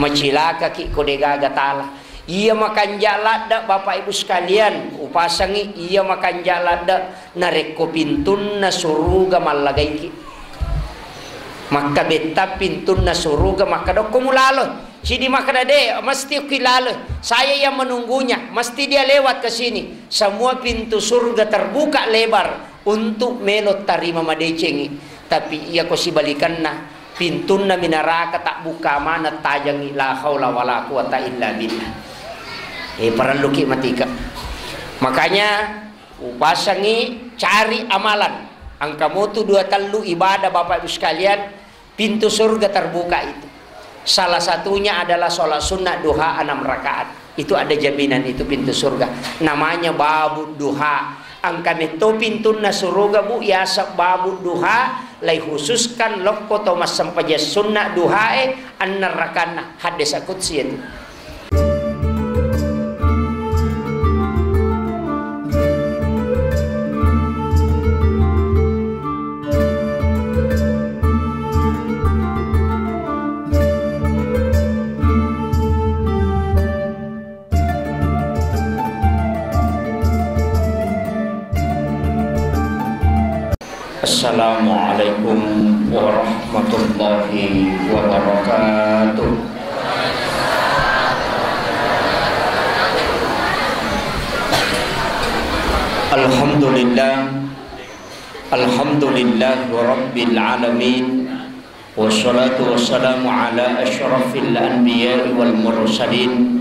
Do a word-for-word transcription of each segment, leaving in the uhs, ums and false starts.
Macilakaki ko degaga tala. Iya makanja ladde, Bapak Ibu sekalian, upasangi iya makanja ladde narekko pintunna suruga mallagaiki. Makkabetta pintunna suruga, makkadokko mulalo. Sidi makkada, "De, mesti okki lalo. Saya yang menunggunya. Mesti dia lewat ke sini." Semua pintu surga terbuka lebar untuk melo tarima madecengi. Tapi iya ko sibalikanna, pintunna minaraka tabbukka maneng tajangi, la haula wala quwata illa billah. Eh, parelluki matika. Makanya upasangi cari amalan. Engka motu dua tellu ibadah, Bapak Ibu sekalian, pintu surga terbuka itu. Salah satunya adalah sholat sunnah duha enam rakaat. Itu ada jaminan itu pintu surga. Namanya babu duha. Engka metto pintunna suruga, Bu, yaseng babu duha, lai khususkan lokko to massempajang sunnah duhae, enneng rakanna. Haddesa qudsi itu. Assalamualaikum warahmatullahi wabarakatuh. Alhamdulillah. Alhamdulillah rabbil alamin. Wassalatu wassalamu ala asyrafil anbiya'i wal mursalin,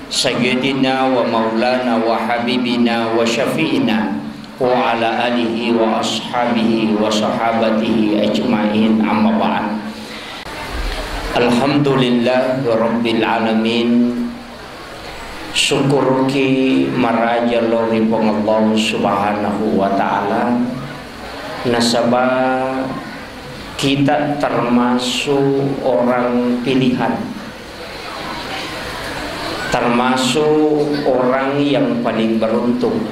sayyidina wa maulana wa habibina wa syafi'ina wa ala alihi wa ashabihi wa sahabatihi ajma'in, amma ba'd. Alhamdulillah rabbil alamin. Syukuruki maraja lao ri Puang Allah Subhanahu wa Ta'ala, nasaba kita termasuk orang pilihan, termasuk orang yang paling beruntung.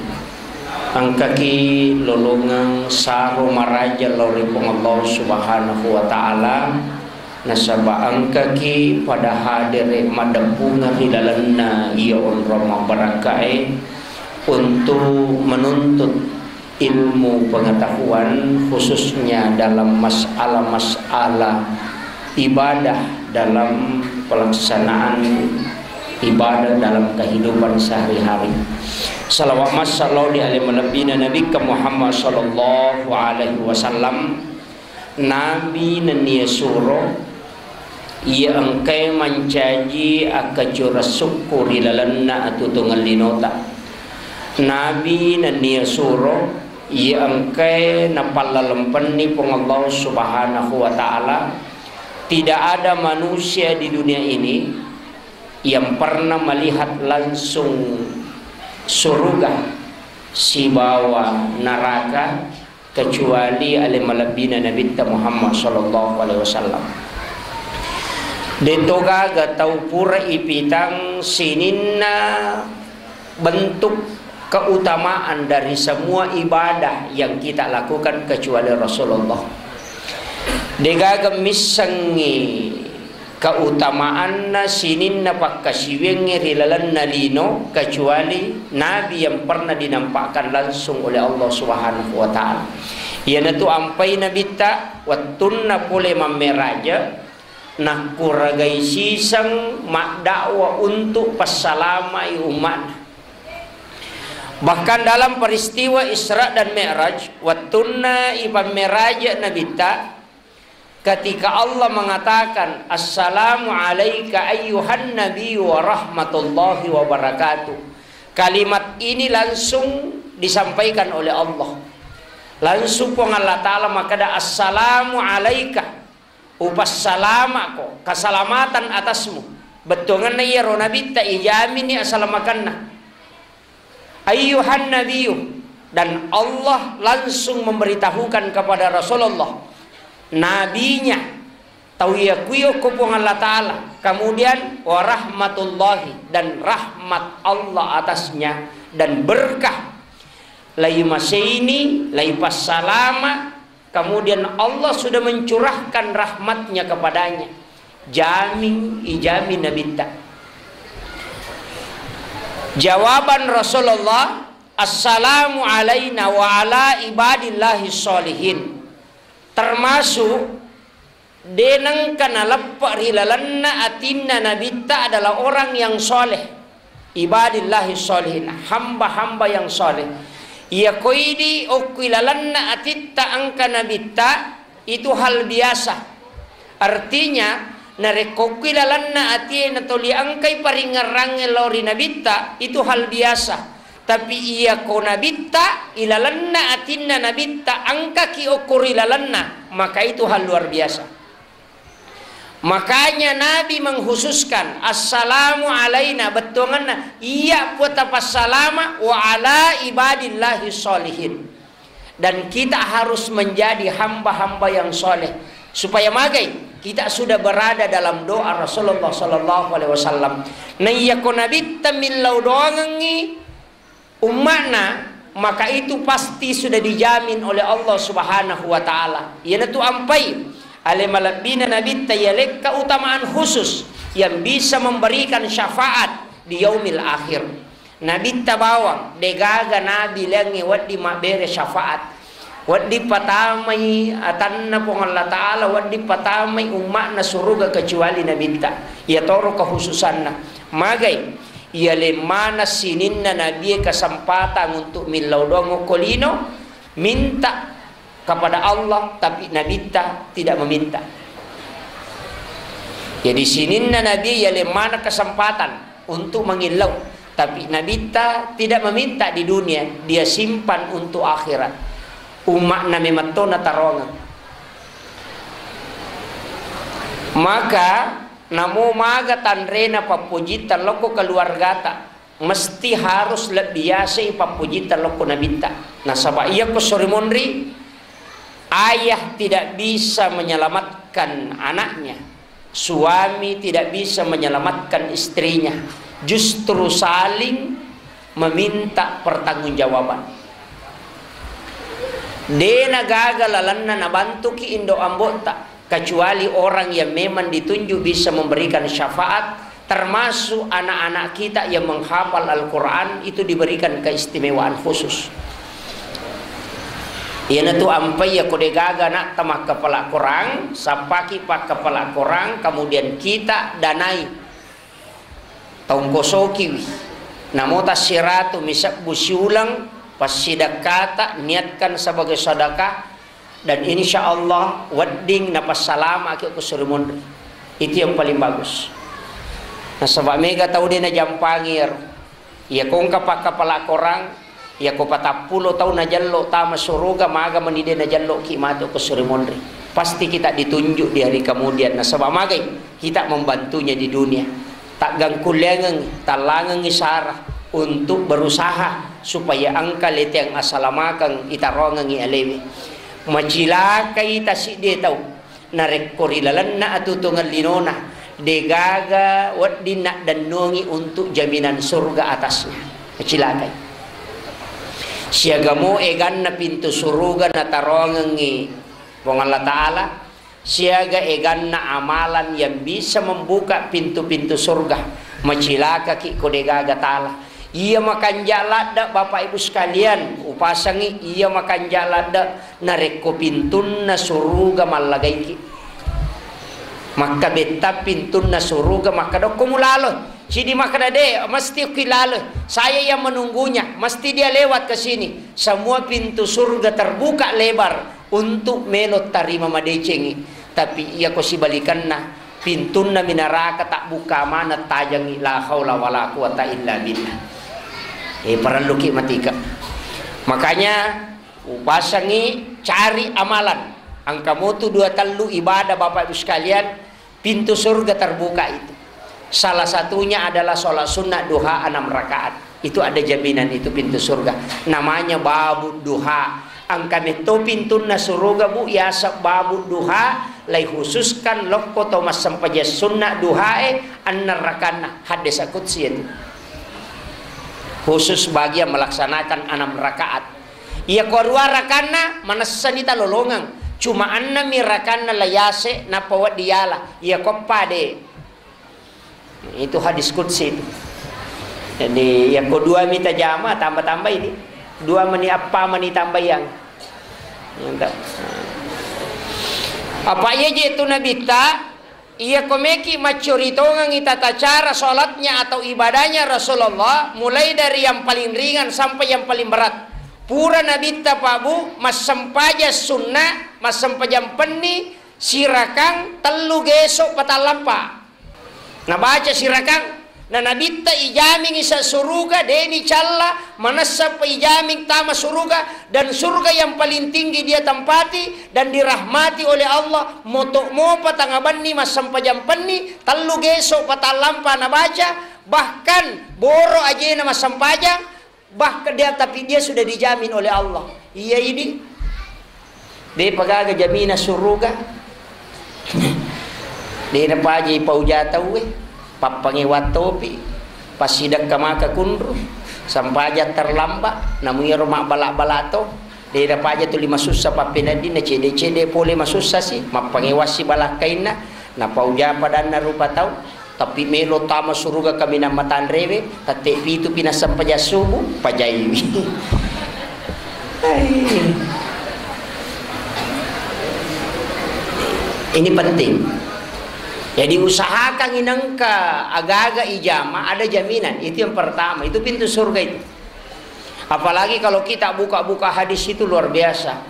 Engkaki lolongeng saro maraja lao ri Puang Allah Subhanahu wa Ta'ala, nasaba engkaki pada hadere maddeppungeng ri lalenna iya onrong mabbarakkae untuk menuntut ilmu pengetahuan, khususnya dalam masalah-masalah ibadah dalam pelaksanaan ibadah dalam kehidupan sehari-hari. Salawat massalawat di ale malebbina Nabitta Muhammad sallallahu alaihi wasallam. Nabi nennia suro iya engkae mancaji akkacurang sukku ri lalenna atutungeng linota. Nabi nennia suro iya engkae napallalempenni Puang Allah Subhanahu wa Ta'ala. Tidak ada manusia di dunia ini yang pernah melihat langsung suruga sibawa neraka kecuali ale malebbina Nabitta Muhammad sallallahu alaihi wasallam. De'to gaga tau pura ipitang sininna bentuk keutamaan dari semua ibadah yang kita lakukan kecuali Rasulullah. De'gaga missengngi keutamaanna sininna pakkasiwiangnge ri lalenna lino, kecuali nabi yang pernah dinampakkan langsung oleh Allah Subhanahu wa Ta'ala. Iyanatu ampai Nabitta wettunna pole mammeraja, nakkuragai siseng maddakwa untuk passalamai umma'na. Bahkan dalam peristiwa Isra dan Mi'raj, wettunna ipammeraja Nabitta, ketika Allah mengatakan, "Assalamu alaika ayyuhan nabiyyu wa rahmatullahi wa barakatuh." Kalimat ini langsung disampaikan oleh Allah. Langsung Puang Allah Ta'ala makkeda, "Assalamu alaika." Upassalama'ko, keselamatan atasmu. Bettuangenna iyaro nabitta ijamini asalamakenna. Ayyuhan nabiyyu, dan Allah langsung memberitahukan kepada Rasulullah, nabinya, tau iya kuyo ko Puang Allah Ta'ala, kemudian warahmatullahi, dan rahmat Allah atasnya, dan berkah, lai maseini, lai passalama, kemudian Allah sudah mencurahkan rahmatnya kepadanya. Jamin, ijamin Nabitta. Jawaban Rasulullah, "Assalamu alaina wa ala ibadillahi sholihin." Termasuk de nengka naleppe ri lalenna atinna Nabitta adalah orang yang soleh. Ibadillahi sholihin, hamba-hamba yang soleh. Iya koidi okkui lalenna atitta engka Nabitta, itu hal biasa. Artinya, narekko okkui lalenna atie natoli engkai paringerrangnge lao ri Nabitta, itu hal biasa. Tapi iya ko Nabitta, ilalenna atinna Nabitta engkaki okko ri lalenna, maka itu hal luar biasa. Makanya Nabi mengkhususkan, "Assalamu alaina," bettuanganna, "Iya pua tapassalama, wa ala ibadillahi sholihin." Dan kita harus menjadi hamba-hamba yang soleh. Supaya magai, kita sudah berada dalam doa Rasulullah sallallahu alaihi wasallam. Naiyako Nabitta millau doangengngi, umma'na, maka itu pasti sudah dijamin oleh Allah Subhanahu wa Ta'ala. Iyanatu ampai ale malebbina Nabitta, yalekka utamaan khusus yang bisa memberikan syafaat di yaumil akhir. Nabitta bawang, degaga nabi laingnge wedding mabbere syafaat. Wedding patamai atanna Puang Allah Ta'ala, wedding patamai umma'na suruga kecuali Nabitta. Iyatoro kekhususanna. Magai, iyaleng maneng sininna nabie kesempatan untuk millau doang okko lino, minta kepada Allah, tapi Nabitta tidak meminta. Jadi sininna nabie iyaleng maneng kesempatan untuk mangillau, tapi Nabitta tidak meminta di dunia, dia simpan untuk akhirat. Umma'na memetto nataroangeng. Maka namo maga tanrena pappojitta lokko keluargata, mesti harus lebbi yasai pappojitta lokko Nabitta. Nasaba iyako sori monri, ayah tidak bisa menyelamatkan anaknya. Suami tidak bisa menyelamatkan istrinya, justru saling meminta pertanggungjawaban. Dena gaga lalenna nabantuki indo ambo'ta, kecuali orang yang memang ditunjuk bisa memberikan syafaat, termasuk anak-anak kita yang menghafal Al-Quran, itu diberikan keistimewaan khusus. Iyanatu ampai, iyako degaga anakta makkapala Korang, sappaki pakkapala Korang, kemudian kita danai, tongkosokiwi. Namo tassiratu misebbu siuleng, passidekkata, niatkan sebagai sedekah, dan insya Allah wedding napassalamaki ko suri monri. Itu yang paling bagus. Nasaba mega tau de najampangi iyaro. Iyako engka pakkapala Korang, iyako patappulo tau najello tama suruga, maga meni de najelloki matu ko suri monri. Pasti kita ditunjuk di hari kemudian. Nasaba magai kita membantunya di dunia. Taggangkulleangengngi, tallangengngi sara untuk berusaha supaya engka leteang asalamakeng itaroangengngi alewe. Macilakai tasidde tau. Narekko ri lalenna atutungeng linona, degaga wedding naddennungi untuk jaminan surga atasnya. Macilakai. Siagamo eganna pintu suruga nataroangengngi Puang Allah Ta'ala, siaga eganna amalan yang bisa membuka pintu-pintu surga. Macilakaki ko degaga tala. Iya makanja ladde, Bapak Ibu sekalian, upasangi, iya makanja ladde narekko pintunna suruga mallagaiki. Makkabetta pintunna suruga, makkadokko mulalo. Sidi makkada, "De, mesti ki lalo. Saya yang menunggunya. Mesti dia lewat ke sini." Semua pintu surga terbuka lebar untuk melo tarima madecengi. Tapi iyako sibalikanna, pintunna minaraka tabbukka maneng tajengi, la haula wala quwata illa billah. Eh, parelluki matika. Makanya, upasangi cari amalan. Engka motu dua tellu ibadah, Bapak Ibu sekalian, pintu surga terbuka itu. Salah satunya adalah sholat sunnah duha enam rakaat. Itu ada jaminan itu pintu surga. Namanya babu duha. Engka metto pintunna suruga, Bu, yaseng babu duha, lai khususkan lokko to massempajang sunnah duhae enam rakanna. Hadis qudsi itu. Khusus bagi yang melaksanakan enam rakaat. Iya ko aruwa rakanna, manessani talolongeng. Cuma enneng mi rakanna la yase, nappa wedding yala. Iya ko eppa de. Itu hadis qudsi itu. Jadi, iya ko dua mi tajama, tambah-tambah ini. Dua meni, eppa meni tambah yang. Mantap. Apa iya je tu Nabitta, iya ko meki maccori tongengi tata cara salatnya atau ibadahnya Rasulullah, mulai dari yang paling ringan sampai yang paling berat. Pura Nabitta, Pak Bu, massempajang sunna, massempajang penni, sirakang tellu geso patallampa. Nabaca sirakang, na Nabitta ijamingi sa suruga, deni calla, manessa pa ijaming tama suruga, dan surga yang paling tinggi dia tempati dan dirahmati oleh Allah, moto mopa tangabenni massempajang penni, tellu geso patallampa nabaca, bahkan boro ajena massempajang, Bahkan dia, tapi dia sudah dijamin oleh Allah. Iya, idi. De pagaga jamina suruga. De napaji pauja tauwe. Pappangewa topi. Passidekka maka kunru. Sampaja terlambat. Namu iyaro mabbala-bala to. De napaja tuli masussa pappeneddinna cede-cede pole masussa si. Mappangewassi balakkainna. Napauja padanna rupa tau. Tapi melo tama suruga kaminang matanrewe, tette pitu pi nassempajang subuh, pajaiwi. Hai. Ini penting. Jadi usahakan inengka aga-aga ijama ada jaminan. Itu yang pertama, itu pintu surga itu. Apalagi kalau kita buka-buka hadis itu luar biasa.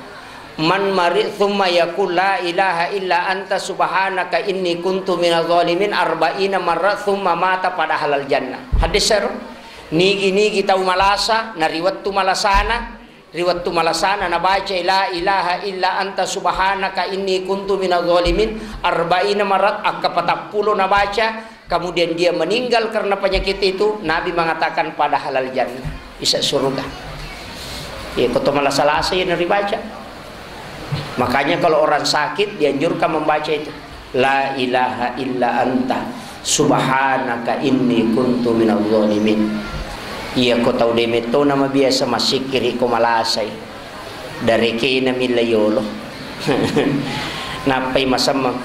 Man mari tsumma yaqul la ilaha illa anta subhanaka inni kuntu minadh dhalimin arba'ina marrah tsumma mata pada halal jannah. Hadis seru. Nigi-nigi tau malasa, na ri wettu malasana, ri wettu malasana nabaca la ilaha illa anta subhanaka inni kuntu minadh dhalimin arba'ina marrah, akka patappulo nabaca, kemudian dia meninggal karena penyakit itu, Nabi mengatakan pada halal jannah, isa surga. Ya, koto malasa-lasa yang dibaca. Makanya kalau orang sakit dianjurkan membaca itu. La ilaha illa anta subhanaka inni kuntu minadh dhalimin. Iya ko tau de metto nama biasa masikiri ko malasai. Darekena milla yolo. Nappai masemmeng.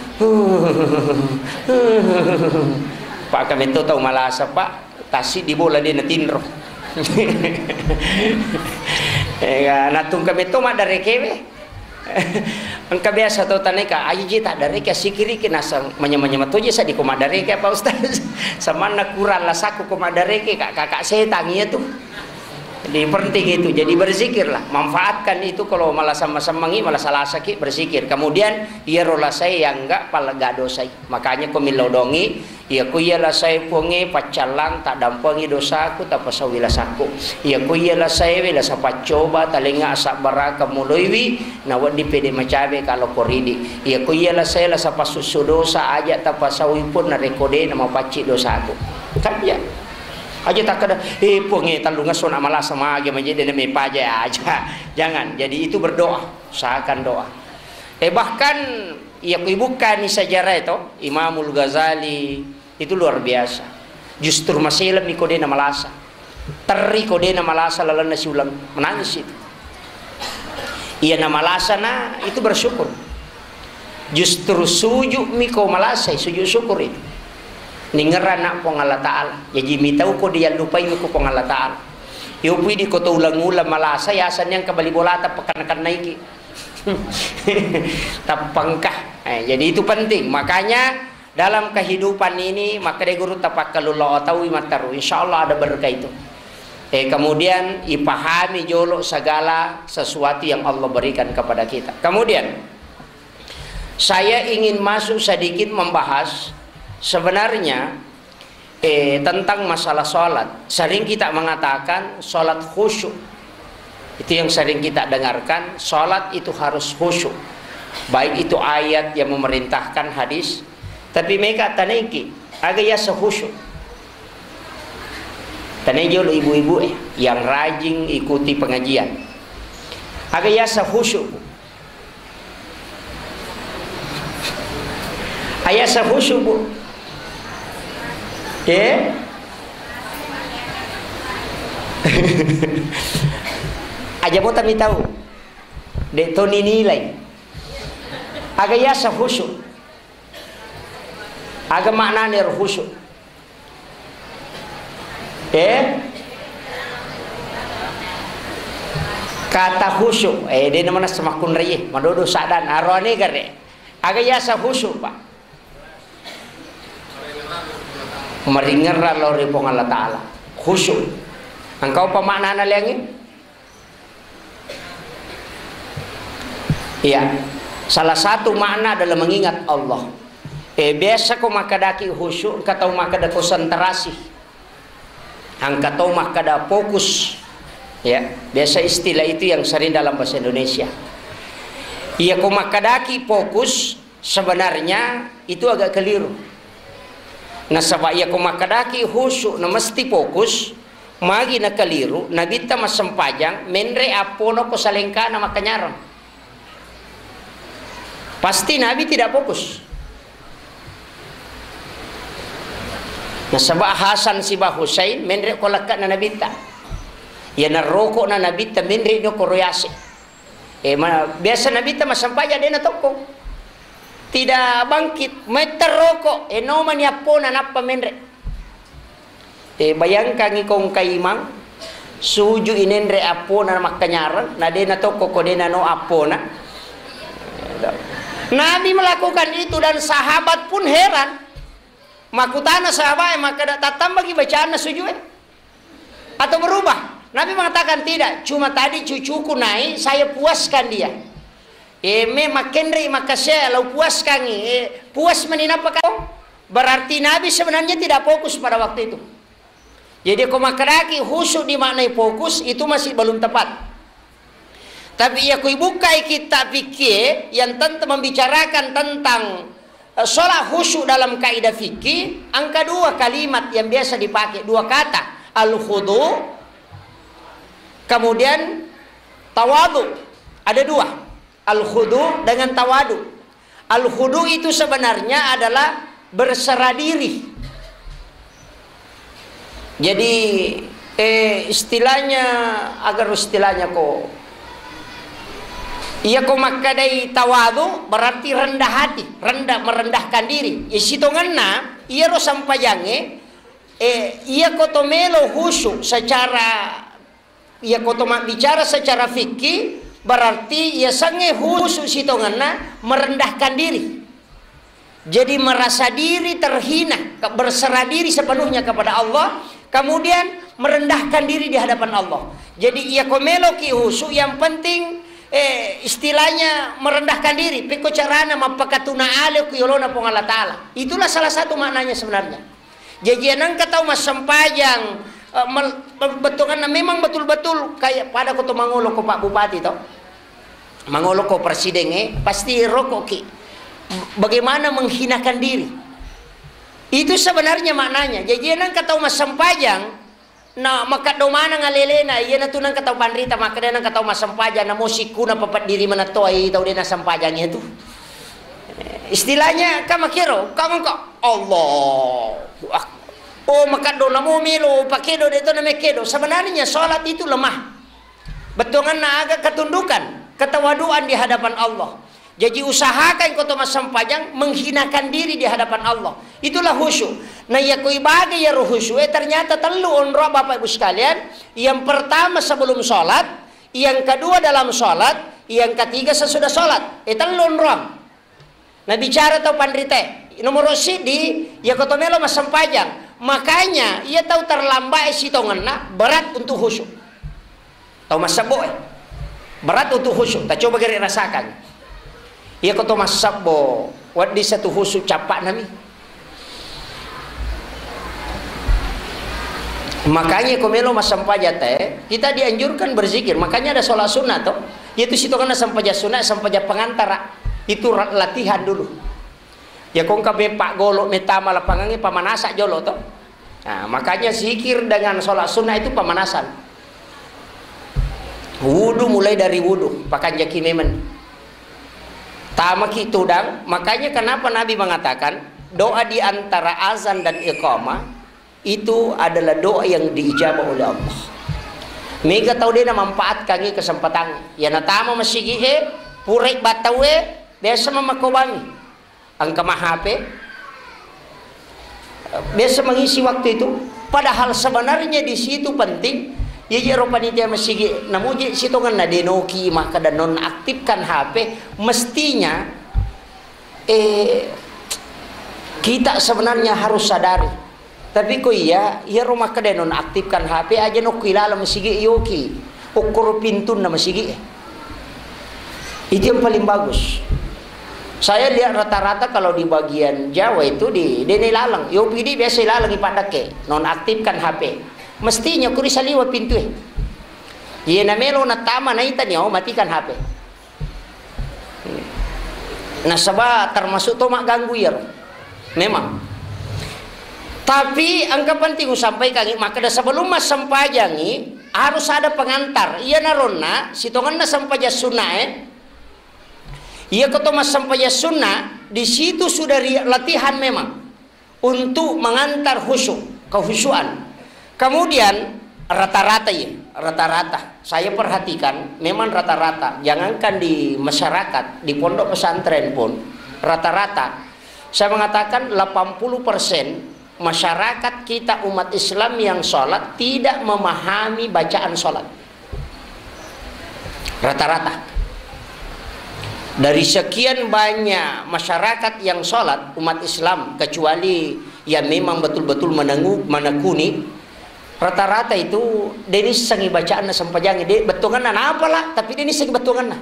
Pak, kametto tau malasa, Pak. Tassiddi bola de natinro. Ega, natungka metto maddarekewe. Engka biasa to taneka, aji ji taddareke sikiriki nasang manya-manya matoje sadi ko maddareke, Pak Ustaz. Samanna kurang lasaku ko maddareke, Kak, kakak setan iya tu. Jadi penting itu, jadi berzikirlah, manfaatkan itu kalau malah sama-samangi, malah salasaki, berzikir. Kemudian iyaro lasai yang enggak palega dosai. Makanya ko millau dongi, iya ko iya lasai Puangnge paccallang, taddampengi dosaku, tapasauwi lasakku. Iya ko iya lasai we lasa paccoba, talengnga asabbaraka muloiwi, nawedding pede macabe kalau koridi. Iya ko iya lasai lasa passussu dosa, aja tapasauwi pun narekko de namapacci dosaku. Kan iya. Aja takkeda, "Eh, Puang, eh, tellungesso na malasa mage, maje de na mepaja aja." Jangan. Jadi itu berdoa, usahakan doa. Eh, bahkan iya ko ibukkani sejarah itu, Imamul Ghazali itu luar biasa. Justru maselemmi ko de na malasa. Terri ko de na malasa lalenna siuleng, menangis itu. Iya na malasa na itu bersyukur. Justru sujud mi ko malasai, sujud syukur itu. Ningerang na Puang Allah Ta'ala. Jaji mitau ko diallupai mi ko Puang Allah Ta'ala. Yopu idi ko to ulang-ulang malasa, yasenni engka bali bolata pakenna-kennaiki. Tappengka. Eh, jadi itu penting. Makanya dalam kehidupan ini, makkeda guru tapakkalulo taui matteru. Insya Allah ada berkah itu. Eh, kemudian ipahami jolo segala sesuatu yang Allah berikan kepada kita. Kemudian, saya ingin masuk sedikit membahas sebenarnya, eh, tentang masalah sholat. Sering kita mengatakan sholat khusyuk. Itu yang sering kita dengarkan, sholat itu harus khusyuk. Baik itu ayat yang memerintahkan, hadis. Tapi mega taneki, aga yasa khusyuk. Tanai jolo ibu-ibu, eh, yang rajin ikuti pengajian. Aga yasa khusyuk, Bu. Ayasa khusyuk, Bu. Eh? Aja mo tami tahu. Dek to ninilai. Aga yaseng khusyuk? Aga maknana ero khusyuk? Eh? Kata khusyuk, eh, de' na manessa makkunraie, madodo saddan, aroane gare. Aga yaseng khusyuk, Pak? Maringerrang lao ri Puang Allah Ta'ala. Khusyuk. Engka upa maknana leangnge? Iya. Salah satu makna adalah mengingat Allah. Eh, biasa ko makkedaki khusyuk, engka tau makkeda konsentrasi. Engka tau makkeda fokus. Ya, biasa istilah itu yang sering dalam bahasa Indonesia. Iya, ko makkedaki fokus, sebenarnya itu agak keliru. Nasaba iya ko makkedaki khusyuk na mesti fokus, magi na keliru, Nabitta massempajang, menre appona ko salengkana makkanyareng. Pasti Nabi tidak fokus. Nasaba Hasan siba Husain menre ko lekkana Nabitta. Iya narokona Nabitta menre no koro yase. Eh, ma-, biasa Nabitta massempajang de' na tokko. Tidak bangkit, metta roko, eh, nomani appona nappa menre. Eh, bayangkangi ko engka imang, suju i nenre appona makkanyareng, na de' na tokko ko de' na no appona. Nabi melakukan itu dan sahabat pun heran. Makkutana sahabat e makkeda, "Tattambaki bacaanna sujue? Atau berubah?" Nabi mengatakan, "Tidak, cuma tadi cucuku naik, saya puaskan dia." Eh, me makkenre makkasia, lau puaskangi, eh, puas mani nappa kau? Berarti Nabi sebenarnya tidak fokus pada waktu itu. Jadi, ko makkedaki khusyuk dimaknai fokus, itu masih belum tepat. Tapi iya ko ibukkai kitab fikih yang tentang membicarakan tentang, eh, sholat khusyuk dalam kaidah fikih, engka dua kalimat yang biasa dipakai, dua kata, al-khudu, kemudian tawadu. Ada dua. Al-khudu dengan tawadu. Al-khudu itu sebenarnya adalah berserah diri. Jadi, eh, istilahnya, agar istilahnya ko, iya ko makkedai tawadu berarti rendah hati, rendah, merendahkan diri. Isitongenna, iya ro sampajangnge, eh, iya ko to melo khusyuk secara Iya ko to mabbicara secara fikih, berarti iya sengnge khusyuk sitongenna merendahkan diri. Jadi merasa diri terhina, ke-, berserah diri sepenuhnya kepada Allah, kemudian merendahkan diri di hadapan Allah. Jadi iya ko meloki khusyuk, yang penting, eh, istilahnya merendahkan diri. Pekko carana mappakatuna ale ku yolona Puang Allah Ta'ala. Itulah salah satu maknanya sebenarnya. Jaji nengka tau massempajang, eh, mel-, be-, bettuanna memang betul-betul kayak pada ko to mangolo ko Pak Bupati to. Mangolo ko presiden, eh, pasti rokoki. Bagaimana menghinakan diri. Itu sebenarnya maknanya. Jaji nengka tau massempajang, na makkeddo maneng alelena, iyanatu nengka tau panrita makkeda nengka tau massempajang, namo sikkuna papeddiri manettoai tau de nassempajang iyatu. Istilahnya, ka makkero, ka engka, Allahu Akbar. Oh, makeddo namo melo pakedo, de to namekkedo. Sebenarnya sholat itu lemah. Bettuanna aga? Ketundukan, ketawaduan di hadapan Allah. Jadi usahakan ko to massempajang menghinakan diri di hadapan Allah. Itulah khusyuk. Nah, iya ko ibaga iyaro khusyuk, eh, ternyata tellu onroang, Bapak Ibu sekalian. Yang pertama sebelum sholat, yang kedua dalam sholat, yang ketiga sesudah sholat. Eh, tellu onroang. Nah, bicara tau panrite, nomoro siddi, iya ko to melo massempajang. Makanya, iya tau terlambat sitongenna berat untuk khusyuk. Tau massebbo, eh. Berat untuk khusyuk. Ta coba gere rasakan. Iya ko to massebbo, wedding satu khusyuk cappa'nami. Makanya ko melo massempajang te, kita dianjurkan berzikir. Makanya ada sholat sunnah to. Itu sitongenna sempajang sunnah, sempajang pengantara. Itu ra-, latihan dulu. Ya ko engka beppa golo metama lapangangnge, pamanasa jolo to. Nah, makanya zikir dengan sholat sunnah itu pemanasan. Wudu mulai dari wudu, pakanjaki memang. Tamaki tudang, makanya kenapa Nabi mengatakan doa di antara azan dan iqamah itu adalah doa yang diijabah oleh Allah. Mega tau de namanfaatkangngi kesempatan. Ya natama masigi e, purai battau e, Biasa mamakkobangi. Engka ma H P. Biasa mengisi waktu itu. Padahal sebenarnya di situ penting. Iya, iya, ro panitia masigi, namuji sitongenna denoki makkeda nonaktifkan H P. Mestinya, eh, kita sebenarnya harus sadari. Tapi ko iya, iyaro makkeda nonaktifkan H P aja nokku ilaleng masigi yoki. Okkoro pintunna masigi. Itu yang paling bagus. Saya lihat rata-rata kalau di bagian Jawa itu di dene ilaleng. Yopi di biasa ilaleng ipaddakke, nonaktifkan H P. Mestinya kuri saliwa pintu e. Iya namelo natama naitani, oh, matikan H P. Nasaba termasuk to magganggu iyaro. Memang. Tapi engka penting usampaikangi, makkeda sebelum massempajangi harus ada pengantar. Iya naronna sitongenna sempajang sunnae. Iya ko to massempajang sunna, di situ sudah ri-, latihan memang untuk mengantar khusyuk, kehusuan. Kemudian rata-rata ya, rata-rata. Saya perhatikan memang rata-rata, jangankan di masyarakat, di pondok pesantren pun rata-rata. Saya mengatakan delapan puluh persen masyarakat kita umat Islam yang sholat tidak memahami bacaan sholat. Rata-rata. Dari sekian banyak masyarakat yang sholat, umat Islam, kecuali yang memang betul-betul menengu-, menekuni, rata-rata itu denissengi bacaanna sempajangi, de bettuanganna napala, tapi denissengi bettuanganna.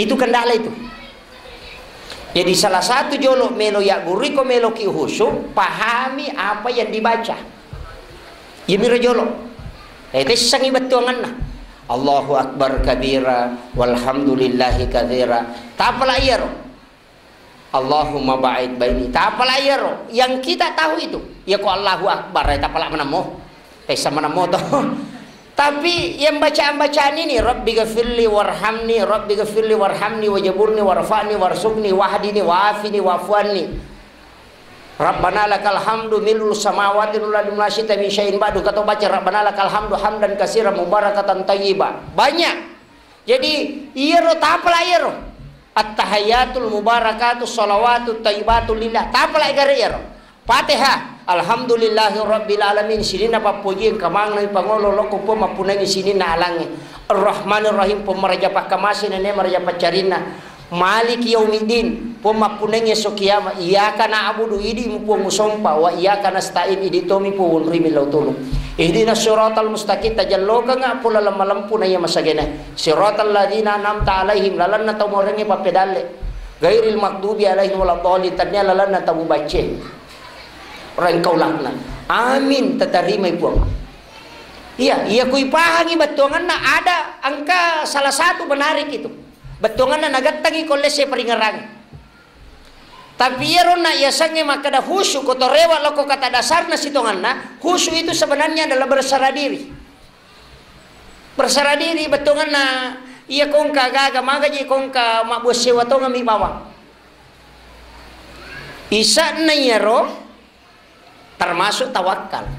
Itu kendala itu. Jadi salah satu jolo melo ya guriko melo ki khusyuk, pahami apa yang dibaca. Iyamiro jolo. Eh, tessangi bettuanganna. Allahu Akbar kabira, walhamdulillahi katsira. Tapala iyaro. Allahumma ba'id baini. Tapala iyaro. Yang kita tahu itu. Ya ko Allahu Akbar, eh, tapala menamo. Tessa menamo to. Tapi yang bacaan-bacaan ini, Rabbi ghafirli warhamni, Rabbi ghafirli warhamni, wajaburni, warfa'ni, warsukni, wahdini, wafini, wafuanni. Rabbana lakal hamdu mil'us samawati wal ardi wa ma syi'ta min syai'in ba'du. Kata baca Rabbana lakal hamdu hamdan katsiran mubarakatan thayyiba. Banyak. Jadi, iyaro tapala iyaro. At-tahiyyatul mubarakatus shalawatut thayyibatu lillah. Tapala gare iyaro. Fatihah. Alhamdulillahi rabbil alamin. Sininna pappoji engka maneng pangolo lokko Puang mappunangi sininna alangnge. Ar-Rahmanir Rahim, Puang maraja pakkamase nene maraja paccarinna. Maliki yaumiddin, Puang mappunangi esso kiamat. Iyyaka na'budu, idi mu Puang usompa, wa iyyaka nasta'in, idi tomi Puang wonrimi lao tulung. Ihdinas siratal mustaqim, tajallokengnga Puang laleng malempu na iya masagena. Siratal ladzina an'amta alaihim, lalenna tau maorengnge pappedalle. Ghairil maghdubi alaihim waladdallin, tania lalenna tau mubacce. Rengkau laknat. Amin, tatarimai Puang. Iya, iya kui pahangi bettuanganna ada engka salah satu menarik itu. Bettuanganna nagettangi ko lesse peringerang. Tapi iyaronna iyasengnge makkeda khusyuk ko torewa loko kata dasarna sitonganna, khusyuk itu sebenarnya adalah berserah diri. Berserah diri bettuanganna iya kongka gaga magaji kongka mabbuang sewa tongami bawang. Ise'na iyaro termasuk tawakkal.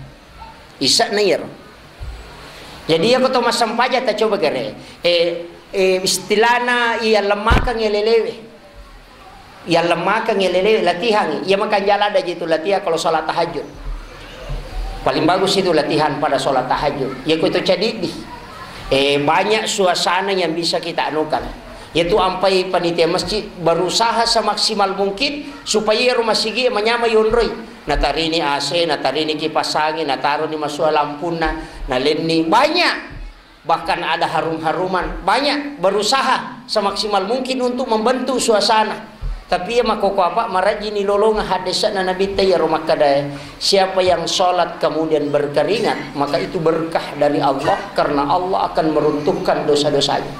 Ise'na iyaro. Jadi iya ko to massempajang ta coba gare. Eh, eh, istilahna iya lemmakeng lelewe. Iya lemmakeng lelewe latihangi. Iya makanjala ada jitu latihan kalau sholat tahajud. Paling bagus itu latihan pada sholat tahajud. Iya ko itu cadidi. Eh, banyak suasana yang bisa kita anukan. Yaitu ampai panitia masjid berusaha semaksimal mungkin supaya rumah sigi manyamai yonroi. Natarini A C, natarini kipas angin, nataroni masua lampunna, nalenni banyak. Bahkan ada harum-haruman, banyak berusaha semaksimal mungkin untuk membentuk suasana. Tapi iya makkoko apa marajini lolonga haddese'na Nabitta iyaro makkadae, siapa yang sholat kemudian berkeringat, maka itu berkah dari Allah karena Allah akan meruntuhkan dosa-dosanya.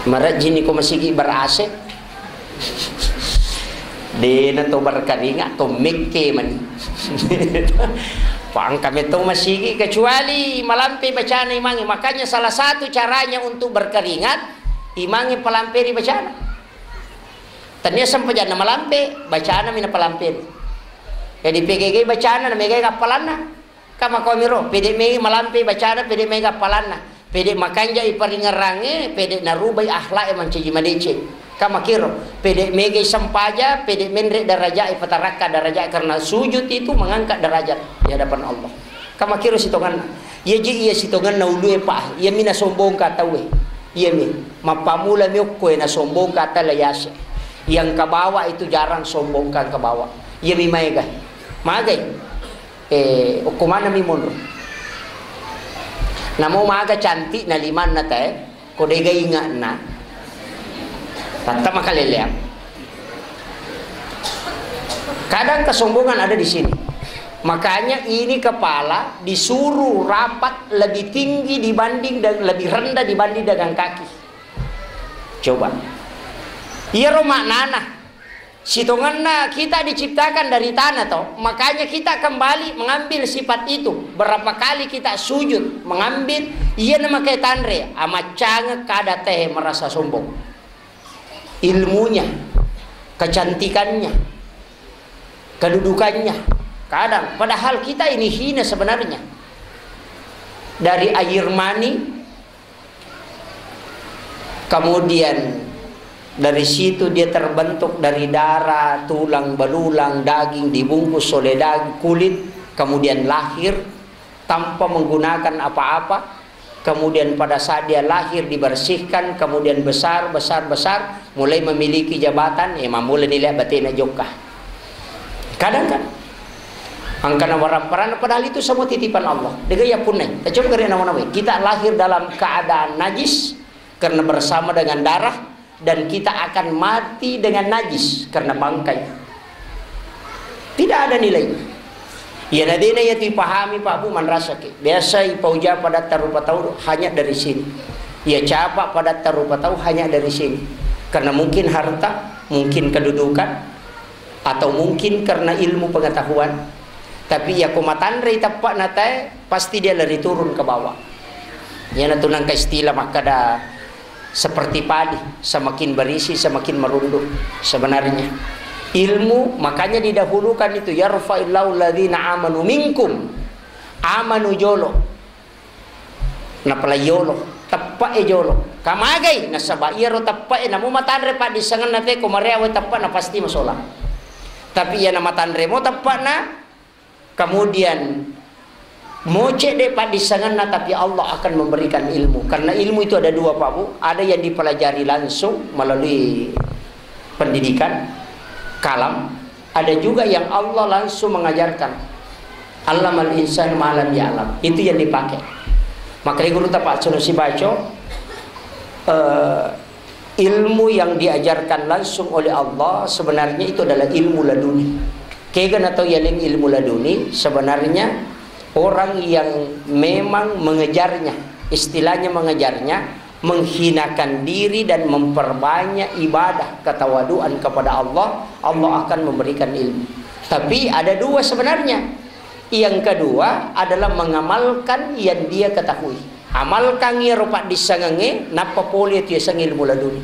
Marajini ko masigi ber-A C. Dena to berkeringat, to mekke mani. Pangka metto masigi kecuali malampe bacana imangi. Makanya salah satu caranya untuk berkeringat, imangi palamperi bacana. Tania sempajanna malampe, bacana mina palamperi. Jadi P G G bacana na megai appalanna. Kamakomiro, pede mei malampe bacana, pede mei appalanna. Pede makanja i paringerrangnge, pede narubai akhlak e mancaji madeceng. Kamakiro, pede megai sempaja, pede menre daraja e patarakka daraja, karena sujud itu mengangkat derajat di hadapan Allah. Kamakiro sitonganna. Iya je iya sitonganna ulue pa, iya mi nasombongka tauwe. Iya mi, mappamula mi okko e nasombongka tala yase. Yang kabawa itu jarang sombongka kabawa. Iya mi maega. Magai. Eh, okko maneng mi monro. Namo maga cantik na limanna te, ko dega ingatna. Tatta makaleleang. Kadang kesombongan ada di sini. Makanya ini kepala disuruh rapat lebih tinggi dibanding dan lebih rendah dibanding dengan kaki. Coba. Iyaro maknana. Sitongenna kita diciptakan dari tanah, toh. Makanya kita kembali mengambil sifat itu. Berapa kali kita sujud, mengambil, iya namakai tanre, amaccangeng kada teh merasa sombong. Ilmunya, kecantikannya, kedudukannya. Kadang, padahal kita ini hina sebenarnya. Dari air mani, kemudian dari situ dia terbentuk dari darah, tulang belulang, daging dibungkus oleh dag-, kulit, kemudian lahir tanpa menggunakan apa-apa, kemudian pada saat dia lahir dibersihkan, kemudian besar, besar, besar, mulai memiliki jabatan, ya, mammula nilai batena jokka. Kadang kan, angkana warapparana, padahal itu semua titipan Allah. Dega ya punnai. Coba kare nama-namai. Kita lahir dalam keadaan najis karena bersama dengan darah, dan kita akan mati dengan najis karena bangkai. Tidak ada nilainya. Iya nadena ya tu ipahami Pak Bu manrasaki. Biasa ipauja pada tarupa tau hanya dari sini. Iya capa pada tarupa tau hanya dari sini. Karena mungkin harta, mungkin kedudukan, atau mungkin karena ilmu pengetahuan, tapi iya ko matanrei teppa'na tae, pasti dia lari turun ke bawah. Iyanatu nangka istilah makkada seperti padi, semakin berisi, semakin merunduk. Sebenarnya ilmu, makanya didahulukan itu, "Yarfa'illahu alladzina amanu minkum." Amanu jolo. Napalai yolo, teppe'e jolo. Kamagai? Nasaba iyaro teppe'e namo matanre paddissengenna te ko mareawe teppe'na pasti masolang. Tapi iya namatanre mo teppe'na, kemudian moce de paddissengenna, tapi Allah akan memberikan ilmu. Karena ilmu itu ada dua, Pak Bu. Ada yang dipelajari langsung melalui pendidikan, kalam, ada juga yang Allah langsung mengajarkan. "Allamal insan ma lam ya'lam." Itu yang dipakai. Makanya guru tapak sunusi baco, eh, ilmu yang diajarkan langsung oleh Allah sebenarnya itu adalah ilmu laduni. Kega natau yaleng ilmu laduni, sebenarnya orang yang memang mengejarnya, istilahnya mengejarnya, menghinakan diri dan memperbanyak ibadah ketawaduan kepada Allah, Allah akan memberikan ilmu. Tapi ada dua sebenarnya. Yang kedua adalah mengamalkan yang dia ketahui. Amalkan iyaro paddissengengnge, nappa pole tu yaseng ilmu laduni.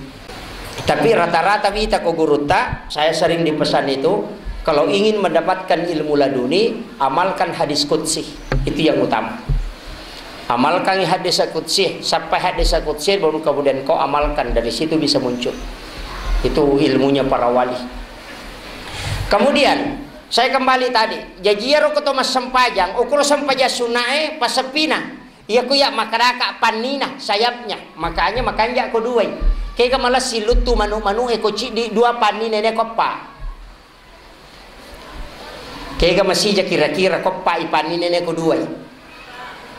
Tapi rata-rata wita ko gurutta, saya sering dipesan itu, kalau ingin mendapatkan ilmu laduni, amalkan hadis qudsi. Itu yang utama. Amalkan hadis qudsi, sampai hadis qudsi, baru kemudian kau amalkan, dari situ bisa muncul. Itu ilmunya para wali. Kemudian, saya kembali tadi, jaji iyaro ko to massempajang, ukuro sempajang sunnae, passeppina. Iya ku iya makadaka pannina, sayapnya. Makanya makanja ko duai. Kega malessi luttu manu-manu e ko ciddi dua pannina ne ko eppa. Kega masija kira-kira ko eppa i pannina ne ko duai.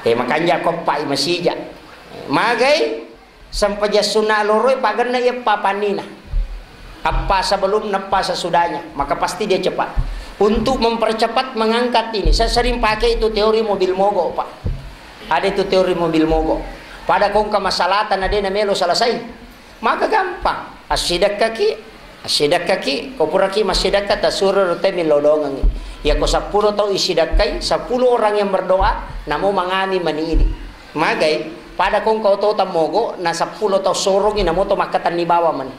Eh, makanja ko eppa i masija. Magai sempajang sunna loroi pagenna iya eppa pannina. Apa sebelum, apa sesudahnya, maka pasti dia cepat. Untuk mempercepat mengangkat ini, saya sering pakai itu teori mobil mogok, Pak. Ada itu teori mobil mogok. Pada kongka masalahta na de namelo selesai, maka gampang. Assidakkaki, assidakkaki, ko puraki massidakka, tasuro rute milodongengi. Ya ko seppulo tau isidakkai, sepuluh orang yang berdoa, namo mangami mani ini. Magai, pada kongka oto tammogo, na seppulo tau sorongi, namo to makkatenni bawang mani.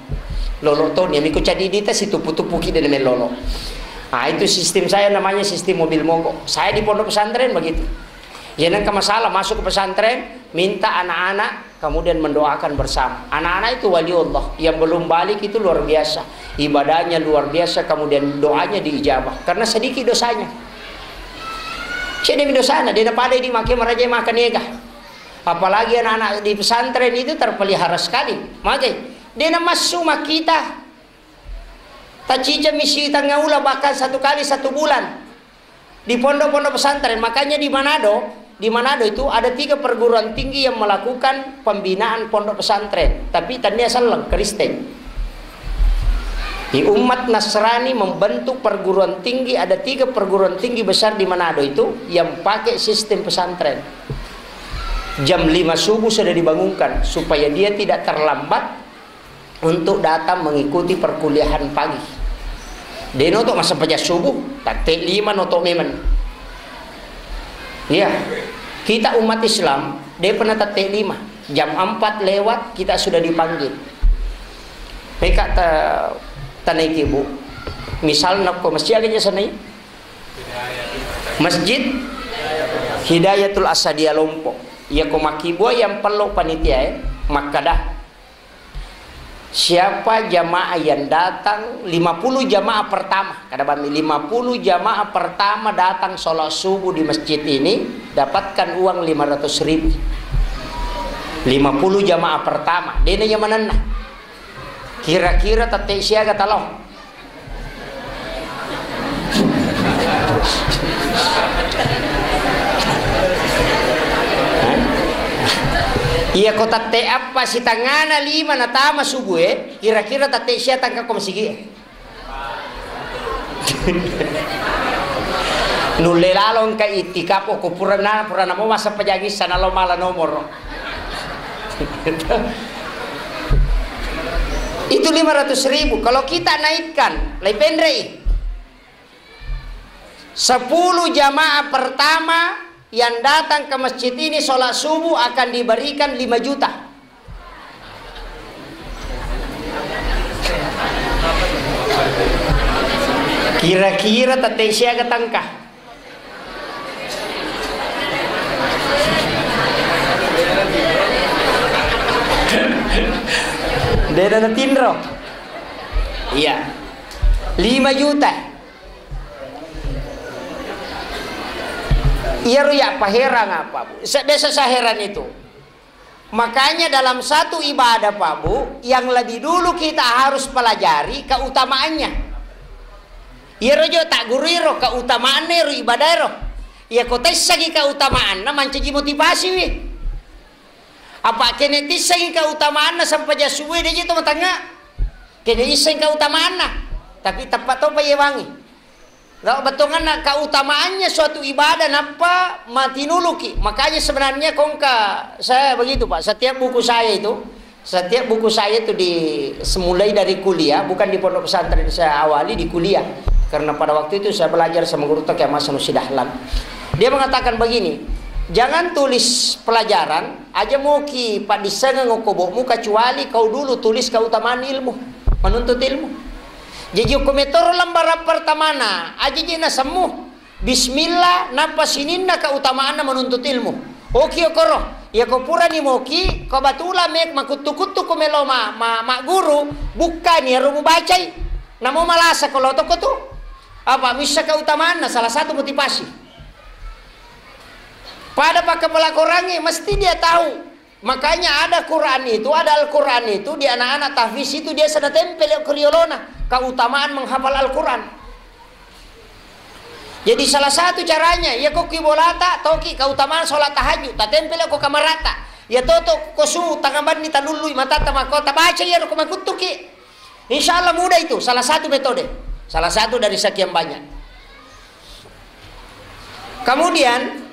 Lolo to, niami ko cadidita situpu-tupuki de namelo lolo. Ah, itu sistem saya namanya sistem mobil mogok. Saya di pondok pesantren begitu. Ya nengka masalah masuk ke pesantren, Minta anak-anak, kemudian mendoakan bersama. Anak-anak itu waliullah, yang belum balik itu luar biasa. Ibadahnya luar biasa, kemudian doanya diijabah. Karena sedikit dosanya. Cedemi dosana, de' napada di make maraja makan ega. Apalagi anak-anak di pesantren itu terpelihara sekali. Maka, de' namassu makkita. Tacica misi tengah ula, bahkan satu kali satu bulan. Di pondok-pondok pesantren. Makanya di Manado, di Manado itu ada tiga perguruan tinggi yang melakukan pembinaan pondok pesantren, tapi tania selleng Kristen. Di umat Nasrani membentuk perguruan tinggi, ada tiga perguruan tinggi besar di Manado itu yang pakai sistem pesantren. Jam lima subuh sudah dibangunkan supaya dia tidak terlambat untuk datang mengikuti perkuliahan pagi. De' noto massempajang subuh, tatte' lima noto memang. Iya, kita umat Islam, de' pernah tatte' lima. Jam empat lewat, kita sudah dipanggil. Meka ta-, tanaiki, Bu. Misalna ko masjid aga je sanai? Masjid Hidayatul Asadia Lompok. Iya ko makkibua yang perlu panitia, eh, makkada. Siapa jamaah yang datang, lima puluh jamaah pertama, kada bami, lima puluh jamaah pertama datang sholat subuh di masjid ini, dapatkan uang lima ratus ribu. Lima puluh jamaah pertama, de' na iya manenna. Kira-kira tatte' siaga talo? Iya, ko tatte' appa sitangana lima natama subuh e, kira-kira tatte' sia tangka ko masigi e. Nulle lalo engka itikaf ko purana, purana mo masa pajangissa nalo mala nomoro. Itu lima ratus ribu. Kalau kita naikkan, lai penrei. Sepuluh jamaah pertama yang datang ke masjid ini sholat subuh akan diberikan lima juta. Kira-kira tatte' siaga tangka? De' na natinro. Iya. Lima juta. Iyaro ya paherang apa, Bu? Sa-, biasa saya heran itu. Makanya dalam satu ibadah, Pak Bu, yang lebih dulu kita harus pelajari keutamaannya. Iyaro jo tak guru iro keutamaanna iro ibadah iro. Iya ko taissengi keutamaanna, mancaji motivasi wi. Apa kene tissengi keutamaanna sempajang subuh de' je to matangnga. Kene isseng keutamaanna. Tapi teppa topa yewangi. Gak bettuanna keutamaannya suatu ibadah nappa matinuluki. Makanya sebenarnya kongka saya begitu, Pak. Setiap buku saya itu, setiap buku saya itu di semulai dari kuliah, bukan di pondok pesantren saya awali, di kuliah. Karena pada waktu itu saya belajar sama guru Toke Mas Sanusi Dahlan. Dia mengatakan begini, jangan tulis pelajaran aja moki paddissengeng okko bokmu kecuali kau dulu tulis keutamaan ilmu, menuntut ilmu. Jaji okko metoro lembaran pertamana, aja je nasemmu. Bismillah, nappa sininna keutamaanna menuntut ilmu. Oki okoro, iya ko purani moki, ko batula me makuttu-kuttu ko melo ma, ma, magguru, bukkani ero mubacai. Namo malasa ko lotoko tu. Apa missa keutamaanna, salah satu motivasi. Pada pakkapala Korangnge, mesti dia tahu. Makanya ada Quran itu, ada Al-Quran itu di anak-anak tahfiz itu dia sudah tempel ke riolona, keutamaan menghafal Al-Quran. Jadi salah satu caranya, ya ko ki bolata, toki keutamaan sholat tahajud, tatempel ko kamarata. Ya toto ko su tangabanni talullui matata mako tabaca ya ko makuttuki. Insya Allah mudah itu, salah satu metode, salah satu dari sekian banyak. Kemudian,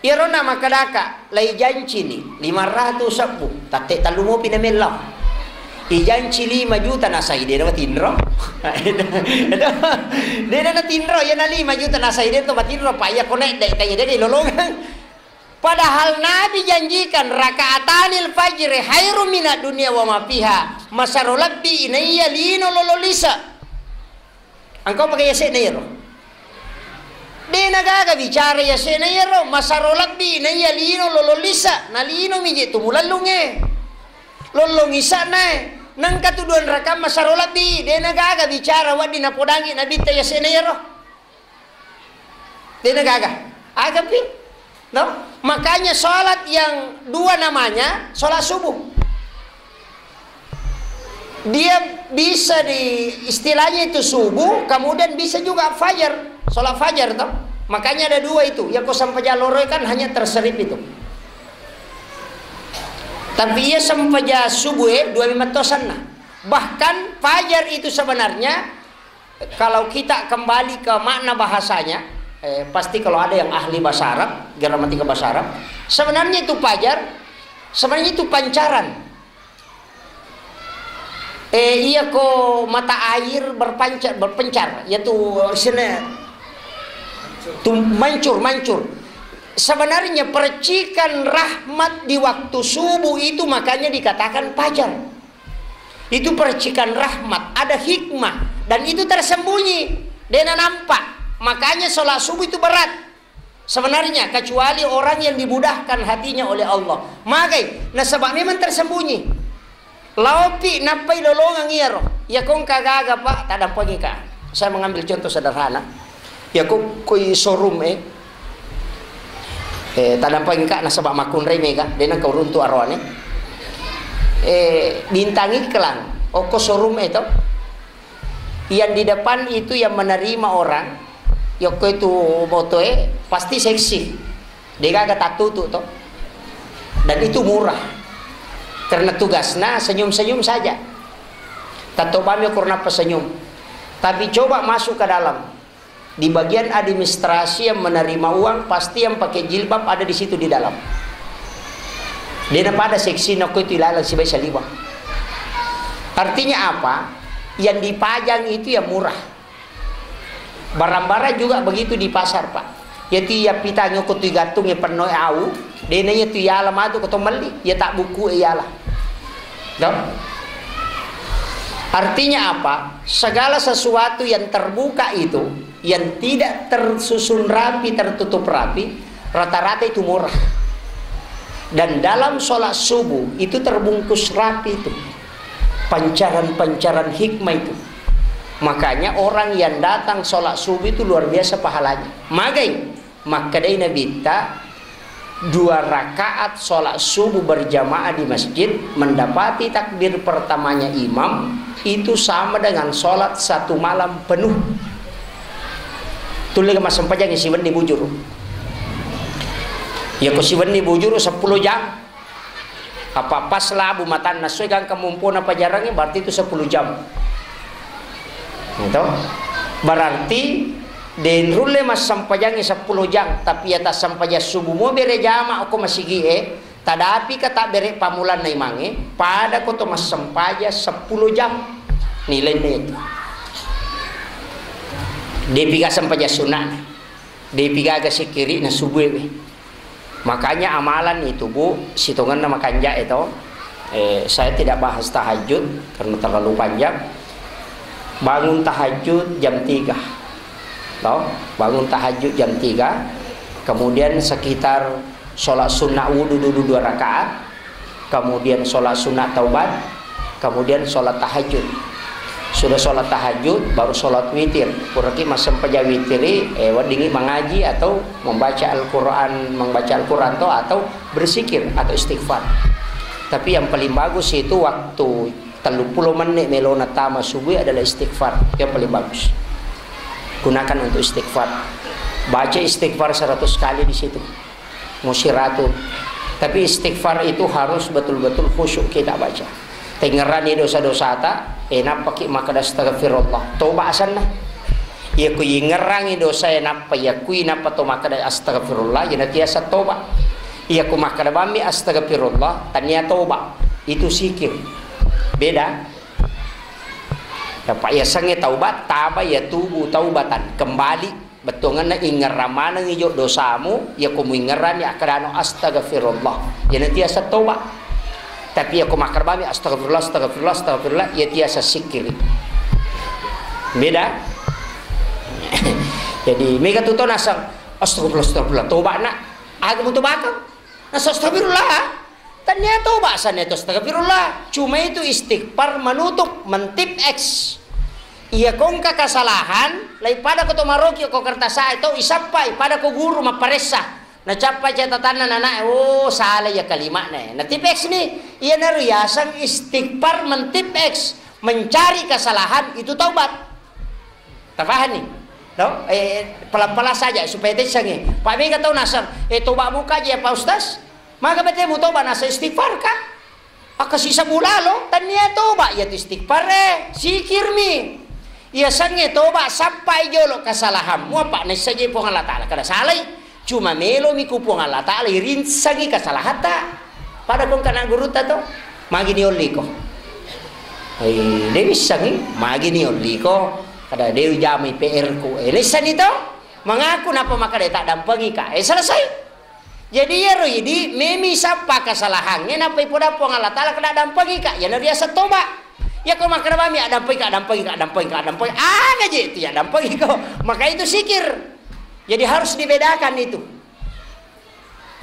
iyaro na makkedaka, lai janci ni lima ratus sebbu, tatte tellu mopi na mellau. Ijanci lima juta nasai de na tinro. De na tinro, ya na lima juta nasai de to matinro, pa iya konek de kaya de lolongang. Padahal Nabi janjikan, "Rakaatanil fajri khairum minad dunya wa ma fiha." Masaro lebbi inaiya lino lolo lise. Engkau pakai yase na iyaro. De' nagaga bicara yasena iyaro, masaro lebbi, na iya lino lollong lisa, na lino mi je tu mulellungnge. Lollong isa'na e, nengka tu dua rakaat masaro lebbi, de' nagaga bicara wedding napodangi nabitta yasena iyaro. De' nagaga. Agapi? No? Makanya sholat yang dua namanya sholat subuh. Dia bisa di, istilahnya itu subuh, kemudian bisa juga fajar, sholat fajar toh. Makanya ada dua itu. Ya, ko sampaja loro kan hanya terserip itu. Tapi iya sampaja subuh, eh, dua memang tosanna. Bahkan fajar itu sebenarnya, kalau kita kembali ke makna bahasanya, eh, pasti kalau ada yang ahli bahasa Arab, gramatika bahasa Arab, sebenarnya itu fajar, sebenarnya itu pancaran. Eh, iya ko mata air berpancar, berpencar, yaitu sene-, tum-, mancur, mancur. Sebenarnya percikan rahmat di waktu subuh itu makanya dikatakan fajar. Itu percikan rahmat, ada hikmah, dan itu tersembunyi, de' nampak. Makanya sholat subuh itu berat sebenarnya, kecuali orang yang dimudahkan hatinya oleh Allah. Magai, nasaba memang tersembunyi. Laopi nappai lolongang iyaro. Iya ko engka gaga, Pak, tadampengi ka. Saya mengambil contoh sederhana. Iya ko koi showroom e. Eh, tadampengi ka nasaba makkunrai mega, de' nengka uruntu aroane. Eh, bintang iklan, okko showroom e to. Yang di depan itu yang menerima orang, yokko itu moto e, pasti seksi. De' gaga tattutu to. Dan itu murah. Karena tugasna senyum-senyum saja. Tatto bami ukur nappa senyum. Tapi coba masuk ke dalam. Di bagian administrasi yang menerima uang, pasti yang pakai jilbab ada di situ di dalam. De' napada seksi nokko itu ilalang sibai saliwa. Artinya apa? Yang dipajang itu yang murah. Barang-barang juga begitu di pasar, Pak. Yatu iya pitang ko tu igattung penno au, de' na iya tu iala matu ko to melli, iya tak buku iala. Toh? Artinya apa? Segala sesuatu yang terbuka itu, yang tidak tersusun rapi, tertutup rapi, rata-rata itu murah. Dan dalam sholat subuh itu terbungkus rapi itu. Pancaran-pancaran hikmah itu. Makanya orang yang datang sholat subuh itu luar biasa pahalanya. Magai, makkedai Nabitta, dua rakaat sholat subuh berjamaah di masjid, mendapati takbir pertamanya imam, itu sama dengan sholat satu malam penuh. Tulle massempajang siwenni bujuru. Ya ko siwenni bujuru sepuluh jam. Apa pas labu matanna soi gangka mumpona pajarangnge, berarti itu sepuluh jam. Gitu. Berarti de' nulle massempajangngi sepuluh jam, tapi iya tassempajang subuh mo bere jama ko masigi e, tadapi ka tabbere pammulanna imangnge, pada ko to massempajang sepuluh jam nilainna itu. De' piga sempajang sunnah, de' pigaga sikkiri'na subuh e. Makanya amalan itu, Bu, sitongenna makanja e to. Eh, saya tidak bahas tahajud karena terlalu panjang. Bangun tahajud jam tiga. To, bangun tahajud jam tiga. Kemudian sekitar sholat sunnah wudu dulu dua rakaat. Kemudian sholat sunnah taubat. Kemudian sholat tahajud. Sudah sholat tahajud, baru sholat witir. Puraki massempajang witiri, eh, weddingi mangaji atau membaca Al-Quran, membaca Al-Quran to, atau berzikir atau istighfar. Tapi yang paling bagus itu waktu telluppulo menit melona tama subuh adalah istighfar. Yang paling bagus. Gunakan untuk istighfar. Baca istighfar seratus kali di situ. Musiratu. Tapi istighfar itu harus betul-betul khusyuk kita baca. Tengngerani dosa-dosata, eh, nappaki makkeda astagfirullah. Toba asanna. Iya ku ingngerangi dosa e nappa, iya ku inappa to makkeda astagfirullah, iya natiasa toba. Iya ku makkeda bammi astagfirullah, tania toba. Itu sikir. Beda. Apa yasengnge taubat, taba yatubu taubatan, kembali. Bettuangenna ingngerang manengngi jo dosamu, iya ko muingngeranni akkedano, "Astagfirullah." Iyana tiasa toba. Tapi iya ko makkerbami, "Astagfirullah, astagfirullah, astagfirullah," iya tiasa sikkiri. Beda. Jadi, mega tu to naseng, "Astagfirullah, astagfirullah, toba nak." Aga mu tobakang? Naseng, "Astagfirullah." Tania toba, sania to astagfirullah. Cuma itu istighfar menutup, mentip X. Iya kongka kesalahan, lai pada ko to maroki ko kertas ae to, isappai, pada ko guru mapparessa. Nacappa catatanna nanae, "Oh, salah iya kalima'na." Natip X ni, iyanaro yaseng istighfar mentip X, mencari kesalahan itu taubat. Tafahanni? No? Eh, pelan-pelan saja supaya tessangi. Pak mega tau naseng, "Eh, toba muka aja ya Pak Ustaz." Maka bete mu toba naseng istighfar ka? Akka sisa bulalo, tania toba iya tu istighfar e, sikirmi. Iya sange toba, sappai jolo kesalahanmu, apa naissaji Puang Allah Ta'ala. Kada salai. Cuma melomi ku Puang Allah Ta'ala irinsangi kesalahatta. Pada kong kana gurutta to, magi ni olliko. Ai, de wissangi, magi ni olliko. Kada de ujamai P R ku. Eh, naissani to? Mangaku napa maka de tak dampengi ka. Eh, selesai. Jadi iyaro idi memi sappa kesalahangnge nappa ipoda Puang Allah Ta'ala kada dampengi ka. Iyana riaseng toba. Iya ko makkeda bami, "Addampengika, addampengika, addampengika, addampengika." Aga je itu ya addampengiko. Maka itu sikir. Jadi harus dibedakan itu.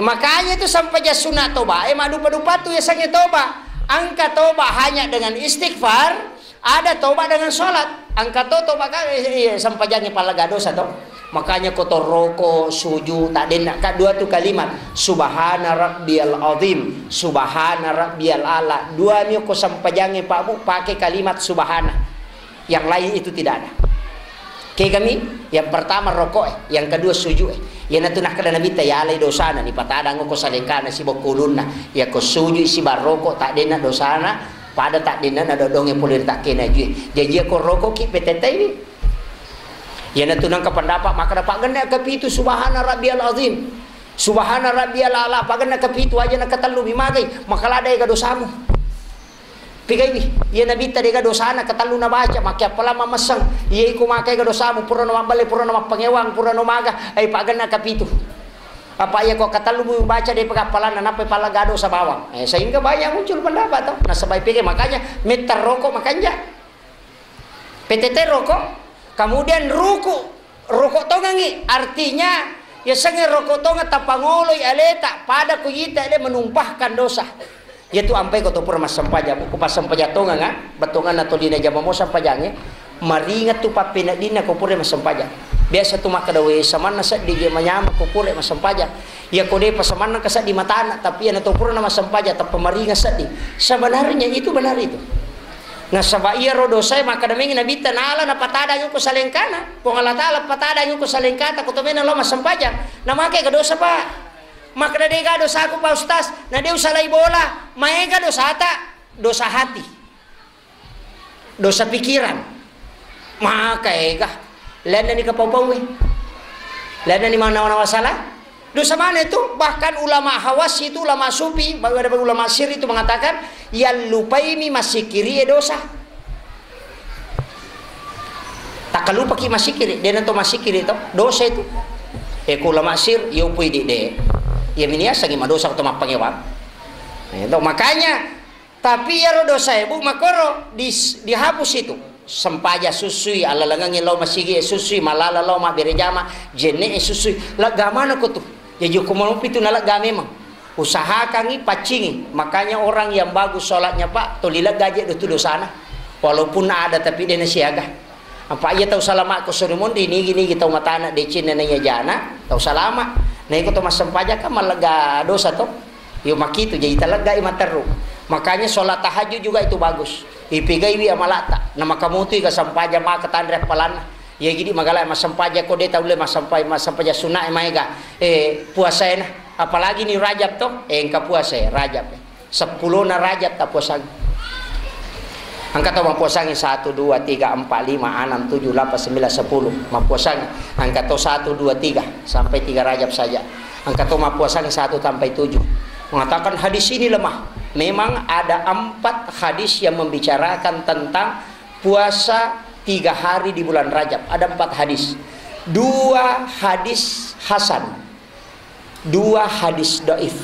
Makanya itu sampajang sunat toba, eh, maddupa-dupa tu yasengnge toba. Angka toba hanya dengan istighfar, ada toba dengan sholat. Angka to toba ka, eh, eh, sampajangnge pallaga dosa to. Makanya ko torroko, suju, tak denna ka dua tu kalimat. Subhana rabbiyal azim, subhana rabbiyal ala. Dua mi ko sampajangnge Pak Bu, pakai kalimat subhana. Yang lain itu tidak ada. Kegami, yang pertama rokok eh, yang kedua suju eh. Iyanatu nakkeda Nabitta, yalai dosana, ni patadang ko salengkana siba kulunna. Iya ko suju siba rokok, tak denna dosana, pada tak denna na dodonge pole ri takkena jui. Jaji ko rokok ki petetai. Iyanatu nangka pendapat maka dapat genna kepitu subhana rabbiyal azim. Subhana rabbiyal ala, pagenna kepitu aja na ketellu mi magai, maka lada ega dosamu. Pigaiwi, iya Nabitta dega dosana ketellu nabaca, makke appalang mamesseng. Iya iko maka ega dosamu, pura no mabballe, pura no mappangewang, pura no maga, ai pagenna kepitu. Apa iya ko ketellu mu baca de pega appalanna, nappa pala ga dosa bawang. Eh, sehingga banyak muncul pendapat to. Nasaba pigai makanya metter rokok makanja. P T T rokok, kemudian ruku, rokok tongengi, artinya yasengnge rokok tongeng tapangoloi aleta, pada ku ita de menumpahkan dosa. Yatu ampai ko to pura massempajang, ko passempajang tongeng, ah, bettuanganna tolina jama mo sempajangnge, maringat tu pappeneddinna ko pura massempajang. Biasa tu makkeda, "We, samanna seddi je manyama ko pura massempajang." Iya ko depa samanna ka seddi matana, tapi iyana to pura na massempajang, tappa maringa seddi. Sebenarnya itu benar itu. Nasaba iyaro dosae makkeda mengi Nabitta, nala napatadang ko salengkana. Puang Allah Ta'ala patadang ko salengkata, ko to mena lo massempajang. Namake ga dosa, Pak? Makkeda, "Dega dosaku, Pak Ustaz." Na de usalai bola, maega dosata, dosa hati. Dosa pikiran. Maka ega. Lainna ni kapau-pau e. Lainna ni manawa-nawa salah. Dosa mana itu? Bahkan ulama hawas itu, ulama sufi, bahkan ada ulama sir itu mengatakan, yang lupaimi masikiri e dosa. Takkalupaki masikiri, dena to masikiri to, dosa itu. E ku ulama sir, yo pui di de. Ya miniasangi madosa to mappangewang. Itu makanya Tapi iyaro dosae, Bu, makkoro dis-, dihapus itu. Sempaja sussui, allalengengngi lao masigi e sussui, malala lao mabbere jama, jenne e sussui. Lega maneng ko tu. Jaji ko malopi tu nalega memang. Usahakangi paccingi. Makanya orang yang bagus sholatnya, Pak, toli lega je tu dosana. Walaupun ada tapi dena siaga. Apa iya tau salama ko suri monri, nigi-nigi tau matana decenna naiya jana, tau salama. Na iko to massempajang kan mallega dosa to. Yo makitu, jadi taleggai matteru. Makanya sholat tahajud juga itu bagus. Ipigaiwi amalata. Na makamutui ga sempajang maka tanre appalanna. Ya gidi magala massempajang ko de taulle massempajang, massempajang sunna e maega. Eh, puasaena. Apalagi ni Rajab to, eh, engka puasa e, Rajab e. Seppulona Rajab tappuasangi. Engka to mappuasangi satu, dua, tiga, empat, lima, enam, tujuh, delapan, sembilan, sepuluh. Mappuasangi. Engka to satu, dua, tiga, sampai tiga Rajab saja. Engka to mappuasangi satu sampai tujuh. Mengatakan hadis ini lemah. Memang ada empat hadis yang membicarakan tentang puasa tiga hari di bulan Rajab. Ada empat hadis. Dua hadis hasan. Dua hadis doif.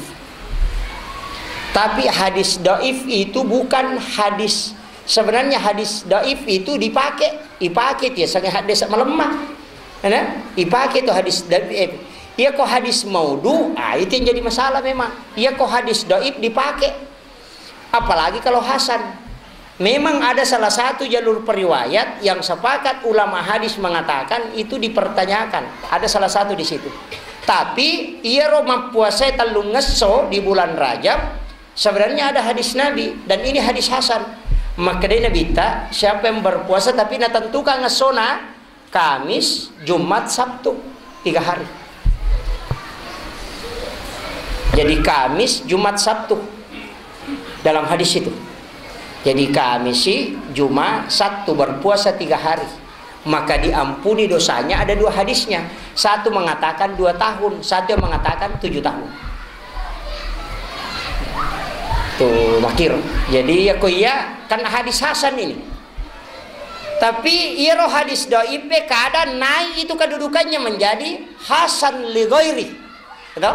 Tapi hadis doif itu bukan hadis, sebenarnya hadis doif itu dipakai, dipakai tiasange hadis melemah. Nah, ipake tu hadis dhaif, eh, iya ko hadis maudhu, ah, itu yang jadi masalah memang. Iya ko hadis dhaif dipake. Apalagi kalau hasan. Memang ada salah satu jalur periwayat yang sepakat ulama hadis mengatakan itu dipertanyakan. Ada salah satu di situ. Tapi, iyaro mappuasai tellungngesso di bulan Rajab, sebenarnya ada hadis Nabi, dan ini hadis hasan. Makkedai Nabitta, siapa yang berpuasa tapi natentukan ngessona, Kamis, Jumat, Sabtu, tiga hari. Jadi Kamis, Jumat, Sabtu dalam hadis itu. Jadi Kamisi, Juma, Sabtu berpuasa tiga hari, maka diampuni dosanya. Ada dua hadisnya. Satu mengatakan dua tahun, satu yang mengatakan tujuh tahun. Tuh, makir. Jadi, ya, ko iya, kan hadis hasan ini. Tapi iyaro hadis dhaif e kadang naik itu kedudukannya menjadi hasan li ghairi. Gitu?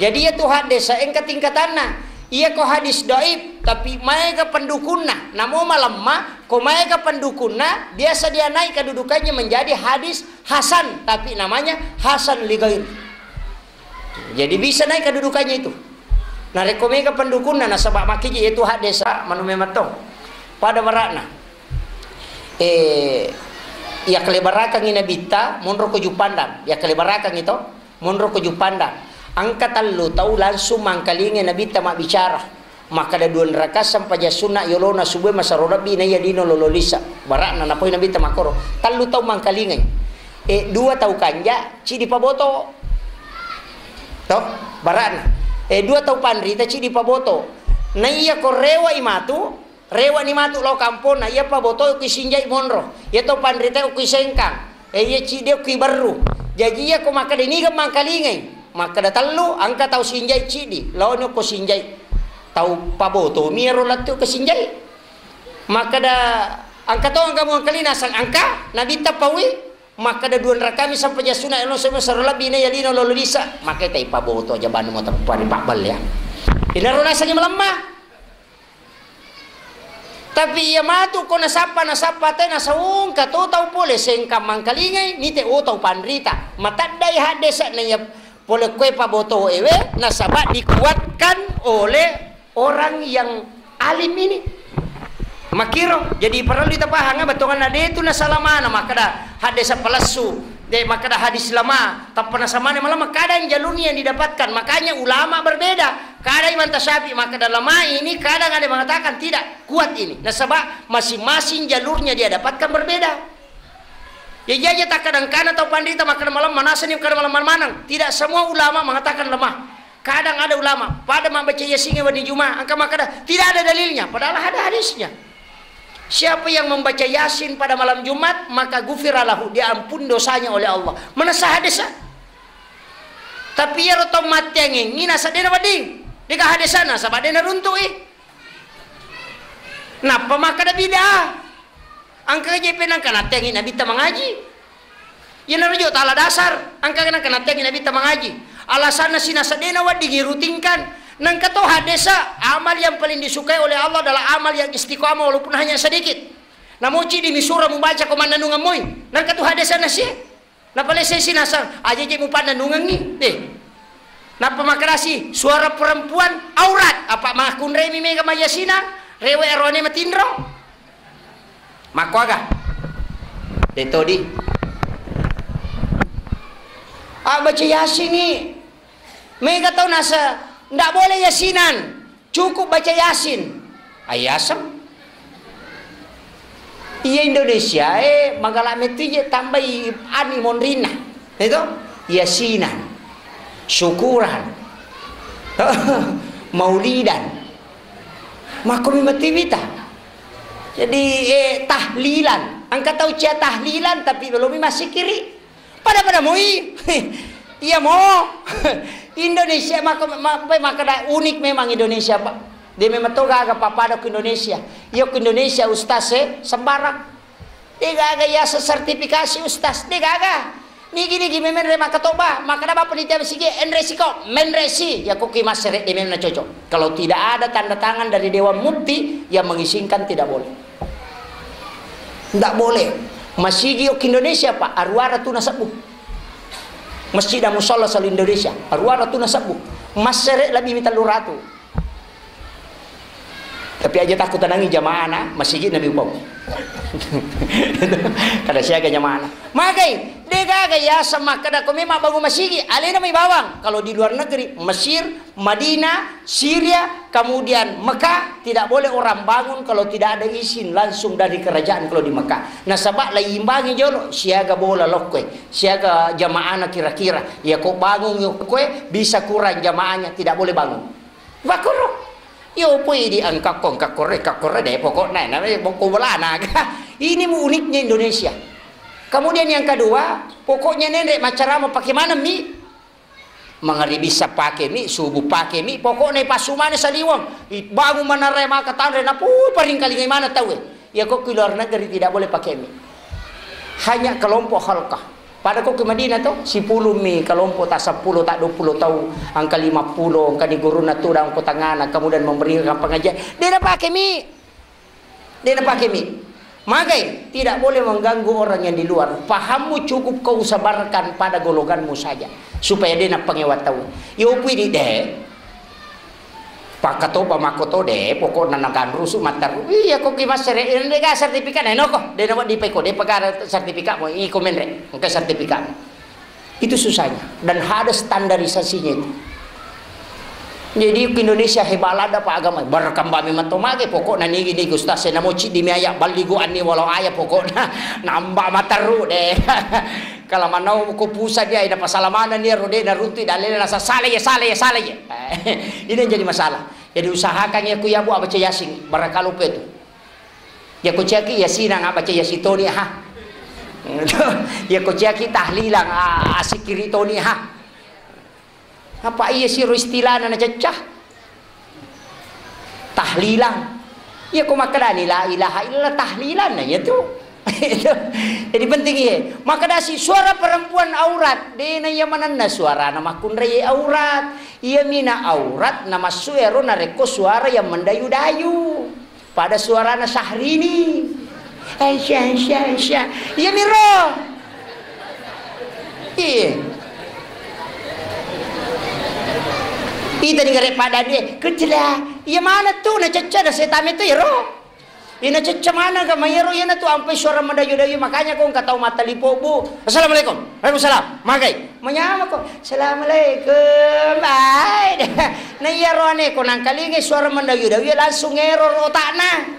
Jadi, iya tu hadis engka tingkatanna. Iya ko hadis dhaif, tapi maega pendukunna, namo malemma, ko maega pendukunna, biasa dia naik kedudukannya menjadi hadis hasan, tapi namanya hasan li ghairi. Jadi bisa naik kedudukannya itu. Narekko mega pendukunna, nasaba makkiji itu hadis, manu memang to. Pada barakna. Eh, iya kalebarakang Nabitta, monro ko Juppandang. Iya kalebarakang itu, monro ko Juppandang. Engka tellu tau langsung mangkalingai Nabitta mabbicara. Makkeda dua rakaat sempajang sunna yolona subuh masero lebbi naiya lino lolo lisa. Barakna napoi Nabitta makkoro. Tellu tau mangkalingai. Eh, dua tau kanja, cidi paboto. Toh, barakna. Eh, dua tau panrita cidi paboto. Naiya ko rewai matu, Rewani matu lao kamponna, iya paboto kui sinjai monro, iya to panrita kui sengkang, e, iya cidi kui berru. Jaji iya ko makkeda niga mangkalingai, makkeda tellu, engka tau sinjai cidi, laoni ko sinjai. Tau paboto mi ero lettu ke sinjai. Makkeda engka to engka mangkalinga naseng engka, Nabitta paui, makkeda dua rakami sampajang sunna elo sebe sero lebbi na yalino lolo lisa, makkeda tai paboto aja banu mo teppa ri pabballe ya. Inaro nasengi malemma. Tapi iya matu ko nasappa, nasappa te nasaungka to tau pole sengkang mangkalingai, nite o tau panrita. Mataddai haddesa na iya pole koe paboto ewe, nasaba dikuatkan oleh orang yang alim ini. Makiro, jadi perlu kita paham, bettuanna de tu nasalamana, makkeda haddesa palessu, de makkeda hadis lama, tappa nasamane malah kadang jalurnya yang didapatkan. Makanya ulama berbeda. Kadang Imam Tasyafi makkeda lemah ini, kadang ada yang mengatakan tidak kuat ini. Nasaba masing-masing jalurnya dia dapatkan berbeda. Ya, iya, iya, tak kadang kana tau panrita makkeda malemma, nasani makkeda malemma maneng. Tidak semua ulama mengatakan lemah. Kadang ada ulama pada membaca Yasin wedding Juma, engka makkeda tidak ada dalilnya, padahal ada hadisnya. Siapa yang membaca Yasin pada malam Jumat, maka gufira lahu, diampun dosanya oleh Allah. Manessa hadis. Tapi iyaro tau matteangengngi nasadena wedding. Dega hadesana, saba dena runtu'i. Nappa makkeda bid'ah. Engka je penangka natteangi Nabitta mangaji. Iyanaro jo tala dasar, engka nangka natteangi Nabitta mangaji. Alasanna sinasadena wedding irutingkan. Nangka to haddesa, amal yang paling disukai oleh Allah adalah amal yang istiqamah walaupun hanya sedikit. Namoci di misura mubaca ko mannanungeng moi. Nangka tu haddesa nasie. Napalesai sinasang, aja je mupannanungengi. Eh. Nappa makkadasi, suara perempuan aurat. Apa makkunremi mega mayasina, rewe arone matinro. Makkuaga? De todi. Ah, baca Yasin ni. Mega tau nasa, ndak boleh Yasinan. Cukup baca Yasin. Ayaseng. Iya Indonesia, eh, magala metu je tambai ani monrinna. Itu Yasinan. Syukuran. Maulidan. Makko mi matiwita. Jadi, eh, tahlilan. Engka tau cia tahlilan, tapi belum masih kiri. Pada-pada moi. Iya mo. Indonesia mako, ma-, makkeda unik memang Indonesia, Pak. De memang to gaga pappada ku Indonesia. Iya ku Indonesia ustaz e sembarang. De gaga iya sertifikasi ustaz, de gaga. Nigi-nigi memenre makkatoba, makkeda bapa panitia masigi, enre siko, menre si. Ya ko ki masere de memang cocok. Kalau tidak ada tanda tangan dari Dewan Mufti yang mengizinkan, tidak boleh. Ndak boleh. Masigi okki Indonesia, Pak, aruwa ratu na sebbu. Masjid dan musalla selalu Indonesia, aruwa ratu na sebbu. Massere lebih mi tellu ratu. Tapi aja takku tenangi jamaahna, masigi nabi upau. Kada siaga jamaahna. Magai, de gaga yaseng makkeda ko memang bangun masigi, alena mai bawang. Kalau di luar negeri, Mesir, Madinah, Syria, kemudian Mekah, tidak boleh orang bangun kalau tidak ada izin langsung dari kerajaan kalau di Mekah. Nasaba laimbangi jolo, siaga bola lokkoe, siaga jamaahna kira-kira. Ya ko bangun yokkoe, bisa kurang jamaahnya, tidak boleh bangun. Wakkoro. Yo pui di engkakko, engkakko re, engkakko re, de pokokna, na, ko bolana. Ini mu uniknya Indonesia. Kemudian yang kedua, pokoknya nende maccarama pakai mana mi? Mangaribi sa pake mi, subuh pake mi, pokokna ipassu maneng saliweng. Ibangun manarre maka tanre, napupa ringkalingai maneng tauwe. Iya ko ki luar negeri tidak boleh pake mi. Hanya kelompok halkah. Pada ko ki Madinah to, sipulung mi kelompok, tak sepuluh, tak dua puluh tau, angka lima puluh, angka di guruna tudang ko tangana, kemudian memberikan pengajian. De napake mi. De napake mi. Magai, tidak boleh mengganggu orang yang di luar. Pahammu cukup kau sebarkan pada golonganmu saja, supaya de napangewa tau. Yo pui di de. Pakkatoba makkoto de, pokokna naganrusu matteru. Iya ko ki massere, de ga sertifikat na noko. De nawedding peko, de pegara sertifikatmu, iko menre, engka sertifikatmu. Itu susahnya. Dan ada standarisasinya itu. Jadi ke Indonesia hebat lada pak agama. Berkembang memang to mage, pokokna nigi nigi ustaz saya namo cik di miaya baligo anni walau ayah pokokna nambah materu de. Kalau manau ko pusat dia ina pasala mana ni rode na runtu dalil rasa salah ya, salah ya, salah ya. Ini yang jadi masalah. Jadi usahakan ya ku ya bu abaca yasin, barakalupa itu. Ya ko ciaki ya sinang abaca ya sitoni ha. Ya ko ciaki tahlilang a-, asikiri toni ha. Apa iya siro istilahna na cecca? Tahlilang. Iya ko makkedani la ilaha illallah tahlilan na iya tu. Jadi penting iya. Makkedasi suara perempuan aurat, dena iya manenna suarana makkunrai aurat. Iya mina aurat na massu ero narekko suara yang mendayu-dayu. Pada suarana Syahrini. Aisyah, Aisyah, Aisyah. Iya miro. Iya. Ita ni gare pada dia. Kecela. Iya mana tu na cecca na setame tu iro. Ina cecca mana ga mayaro iyana tu ampai suara mendayu-dayu makanya ko engka tau mattalipo bu. Assalamualaikum. Waalaikumsalam. Magai. Manyamako, "Assalamualaikum." Ai. Na iyaro ane ko nangkalingai suara mendayu-dayu, langsung error otakna.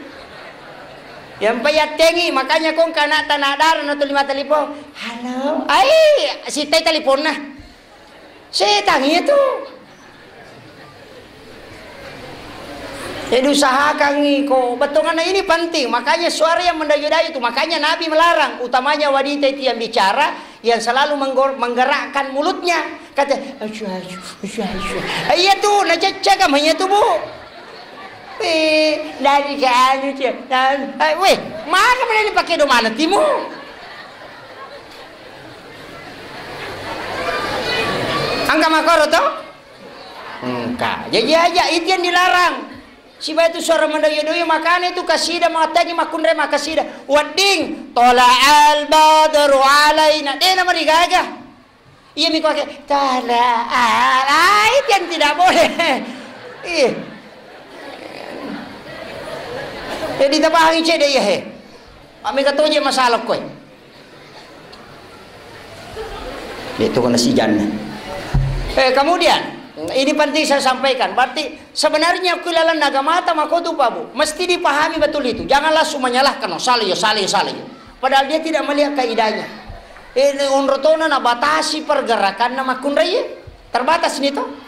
Yampa yattengi, makanya ko engka anakta na dara na tuli mattalipong, "Halo." Ai, sittai taliponna. Setang iya tu. Jadi usahakan ko bettuanna ini penting. Makanya suara yang mendayu-dayu itu. Makanya Nabi melarang, utamanya wanita itu yang bicara, yang selalu menggor-, menggerakkan mulutnya. Kata, "Acu, acu, acu, acu." Eh, iya tu, na cecca kamu iya tu, Bu. Eh, dari ke anu cia. Dan, eh, weh, mana mana ini pakai do mana timu? Angka makoro to? Engka. Jadi aja itu yang dilarang. Siba itu suara mendoyo-doyo makanya itu kasida matagi makunre makasida. Wedding, "Tola'al badru alaina." Dena marigaga. Iya mi kuake, "Tola'al." Ah, itu yang tidak boleh. Iya. Jadi tapahangi cede iya he. Pak mega toje masalah koe. Itu kena sijanna. Eh, kemudian, ini penting saya sampaikan. Berarti sebenarnya ku lalan agamata makotu Pak Bu. Mesti dipahami betul itu. Jangan langsung menyalahkan, "Oh, salah ya, salah ya, salah ya." Padahal dia tidak melihat kaidahnya. Eh, ini onrotona na batasi pergerakan na makunrai. Terbatas nih toh.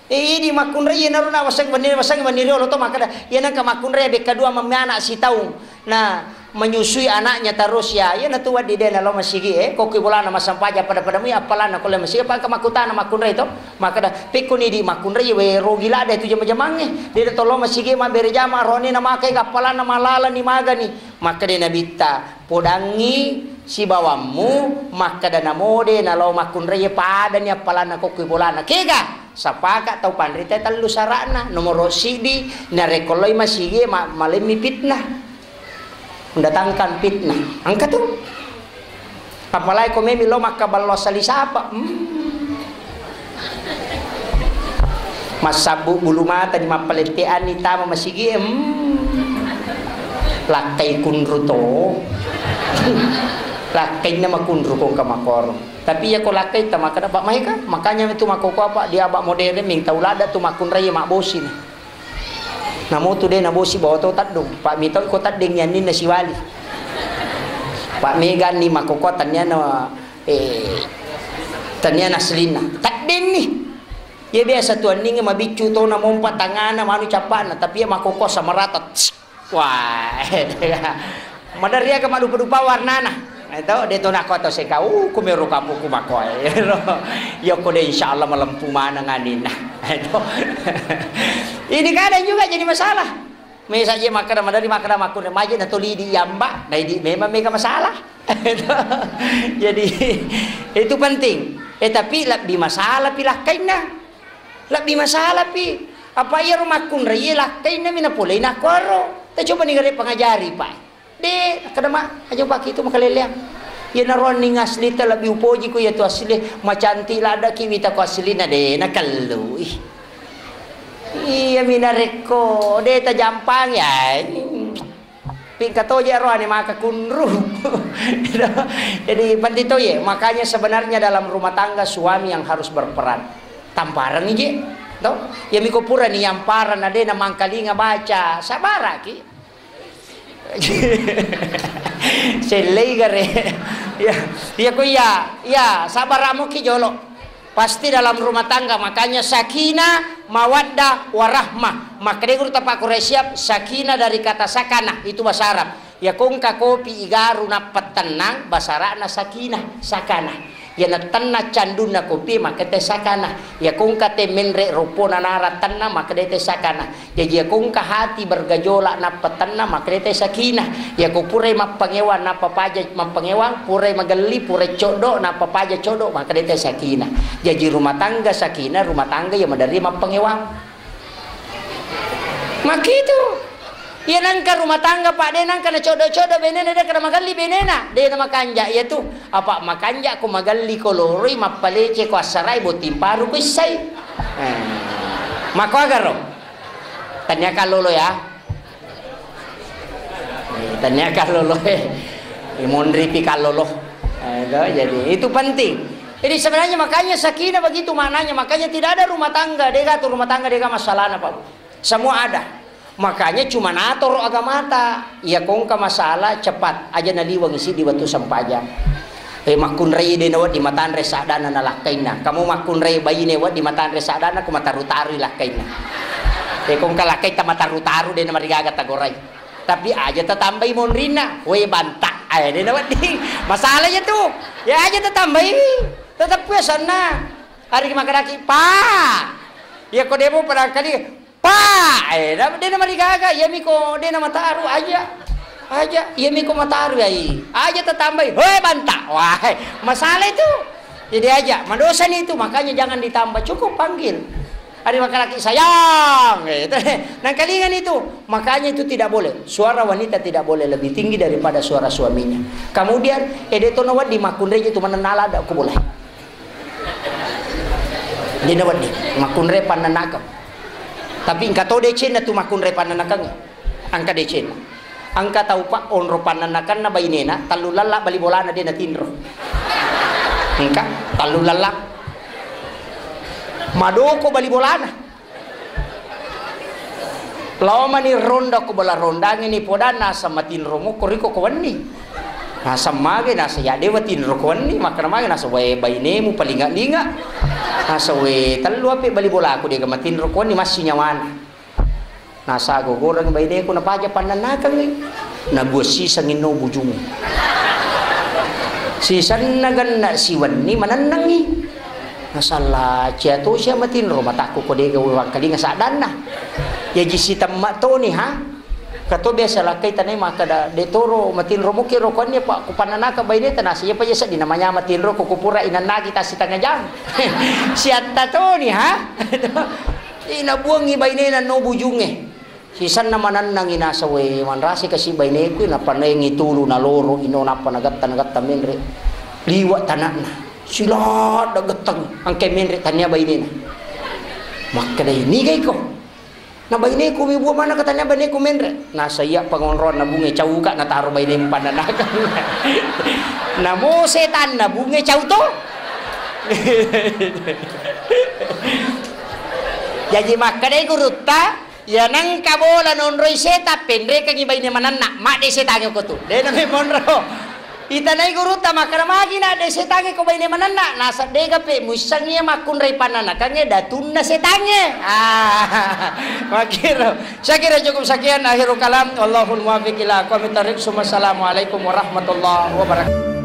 Eh, idi makkunrai, iyanaro na waseng wenni, waseng wenni riolo to makkeda, iya nengka makkunrai bekka dua memmi anak sitaung. Nah, menyusui anaknya terus ya, iya natu waddi de nalo masigi, eh, kokki bolana massempajang pada-pada mui appalanna ko le masigi, apa engka makkutana makkunrai to? Makkeda, "Pekkoni di makkunrai we rogi lada itu jama-jamangnge. De to lo masigi mabbere jama roni na makai appalanna malalani magani." Makkeda Nabitta, "Podangngi sibawammu makkeda namode nalao makkunrai padani appalanna kokki bolana." Kega? Sapaka tau panrita tellu sara'na. Nomoro siddi, narekko loi masigi ma-, malemmi fitnah. Mendatangkan fitnah. Engka tu. Apalagi ko memi lo makkaballo sali sapa. Hmm. Massabbu bulu mata di mappaletteanni tama masigi. Hmm. Lakkai kunru to. Lakkainna makunru ko engka makoro. Tapi iya ko lakkai tama kada, Pak, maega. Makanya itu makoko apa dia, Pak, modern ming tau lada tu makkunrai mabbosi ni. Namo tu de' nabosi bawa to teddung. Pak, mitau ko tedding yanninna siwali. Pak, mega ni makoko tania na, eh, tania na aslinna. Tedding ni. Iya biasa tu anningnge mabiccu to na mompa tangana manu cappana, tapi iya makoko samarata. Wah. Maderri aga madupa-dupa warnana. Eh, to, de' to nako to seka, uh, kumero kapuku makoe. Iya ko de' insyaallah malempu maneng aninna. Eh, to. Ini kadang juga jadi masalah. Mesa je makkeda, maderri makkeda makkunre maje na toli di yamba, na idi memang mega masalah. Jadi, itu penting. Eh, tapi lebbi masalah pi lakkainna. Lebbi masalah pi. Apa iyaro makkunrai lakkainna mi napolei nakkuaro. Ta coba ni gare pangajari, Pak. De', kada ma, aja pake itu makaleleang. Iya naroanning aslita lebbi upoji ko iya tu asli, macantik ladaki wita ko aslina de' nakellu. Ih. Iya mi narekko de' tajampangi, ai. Pingka toje roane maka kunru. Jadi penting to ye, makanya sebenarnya dalam rumah tangga suami yang harus berperan. Tamparang ije, to? Ya miko pura ni yamparan na de' na mangkalinga baca, sabaraki. Sellei gare. Ya, ya ko iya, ya sabar amoki jolo. Pasti dalam rumah tangga, makanya sakinah, mawaddah, warahmah. Makkeda guru tapa Quraisyah, sakinah dari kata sakanah, itu bahasa Arab. Ya ko engka kopi igaru nappa tennang, bahasa Arabna sakinah, sakanah. Ya na tenna candunna kopi, makkeda sakanah. Ya ko engka te menre ropona nara tenna, makkeda te sakanah. Jaji, iyako engka hati bergejolak nappa tenna, makkedai te sakinah. Iyako purai mappangewang nappa paja mappangewang, purai magelli, purai coddo, nappa paja coddo, makkedai te sakinah. Jaji, rumah tangga sakinah, rumah tangga iya maderri mappangewang. Makkitu. Iya nangka rumah tangga, Pak, de nangka na coddo-coddo benena, de kana magelli benena, de na makanja iya tu. Apa makanja ko magelli ko loroi, mappalece ko assarai, botting paru ko issai. Eh. Mako agaro. Tania kallolo ya. Eh, tania kallolo, eh. Eh, monripi kallolo. Eh, itu, jadi itu penting. Jadi sebenarnya makanya sakinah begitu maknanya. Makanya tidak ada rumah tangga, dega tu rumah tangga, dega masalahna, Pak. Semua ada. Makanya cuma natoro agamata. Iya ko engka masalah cepat aja naliweng siddi wettu sempajang. Eh, makkunrai de nawedding matanre saddanna nalakkainna. Kamu makkunrai baine wedding matanre saddanna, ko mataru-tarui lakkainna. Eh, ko engka lakkaitta mataru-taru de namarigaga tagorai. Tapi aja tatambai monrinna, we banta. Eh, de nawedding. Masalah ya tu. Ya aja tatambai. Tetep ya sanna. Hari makadaki, Pak. Ya ko demo pada kali Pak, eh, na-, de namarigaga, iyami ko de namataru, aja. Aja, iyami ko mataru, ai. Aja tatambai, "Hoi, banta." Wah, masalah itu. Jadi aja, madosani itu, makanya jangan ditambah, cukup panggil. Ada laki-laki, "Sayang," gitu. Nangkalingan itu. Makanya itu tidak boleh. Suara wanita tidak boleh lebih tinggi daripada suara suaminya. Kemudian, eh, de tono wedding makkunrai itu manennala ada ko boleh. De nawedding makkunrai pannanakeng. Tapi engka to decenna tu makkunrai pannanakeng. Engka decenna. Engka tau, Pak, onro pannanakenna bainena, tellu lella bali bolana de natinro. Engka tellu lella. Madoko bali bolana. Lao mani ronda ko bala rondangi ni podanna, asa matinro mo ko riko ko wenni. Nasa mage, nasa ya dewa tinro ko wenni, makkana mage, nasa wae bainemu palinga-linga. Nasa we tellu ape bali bolaku dega matinro ko wenni, massi nyawana. Nasa gogoreng baineku napaja pannanakengi. Nabuang sisengi no bujung. Sisenna genna siwenni manennengi. Nasalla cia to sia matinro matakku ko dega uwangkalinga saddanna. Jaji sitemma toni ha. Kato biasa lakkai tanai makkada de toro matinro muki ro konni pa ku pannanaka baineta nasa iya pa iya sedding namanya matinro ko kupura inannaki tasi tengah jam. Siatta toni ha. Ina buangi bainena no bujunge. Sisenna manennangi naseng, "We, manrasi kasi baineku, nappa naengi tulu naloro ino, nappa nagatta-nagatta menre liwa tanakna. Siladda getteng, angke menre tania bainena." Makkedai, "Niga iko?" "Na baineku mi bua manaka tania baineku menre." "Naseng iya pangonroanna bunge cauka nataro bainemu pannanakang." "Namo setanna bunge cau to." Jaji makkedai gurutta, "Iya nengka bola nonroi setang, penrekengngi baine manenna, madde setangnge ko tu." De' name monro. Itanai gurutta makkeda, "Magi na de' setangnge ko baine manenna?" Naseng, "De'gape muissengngi iya makkunrai pannanakangnge datunna setangnge." Ah, makkiro. Saya kira cukup sekian akhirul kalam. Wallahul muwaffiq ila aqwamit thariq. Summa assalamualaikum warahmatullahi wabarakatuh.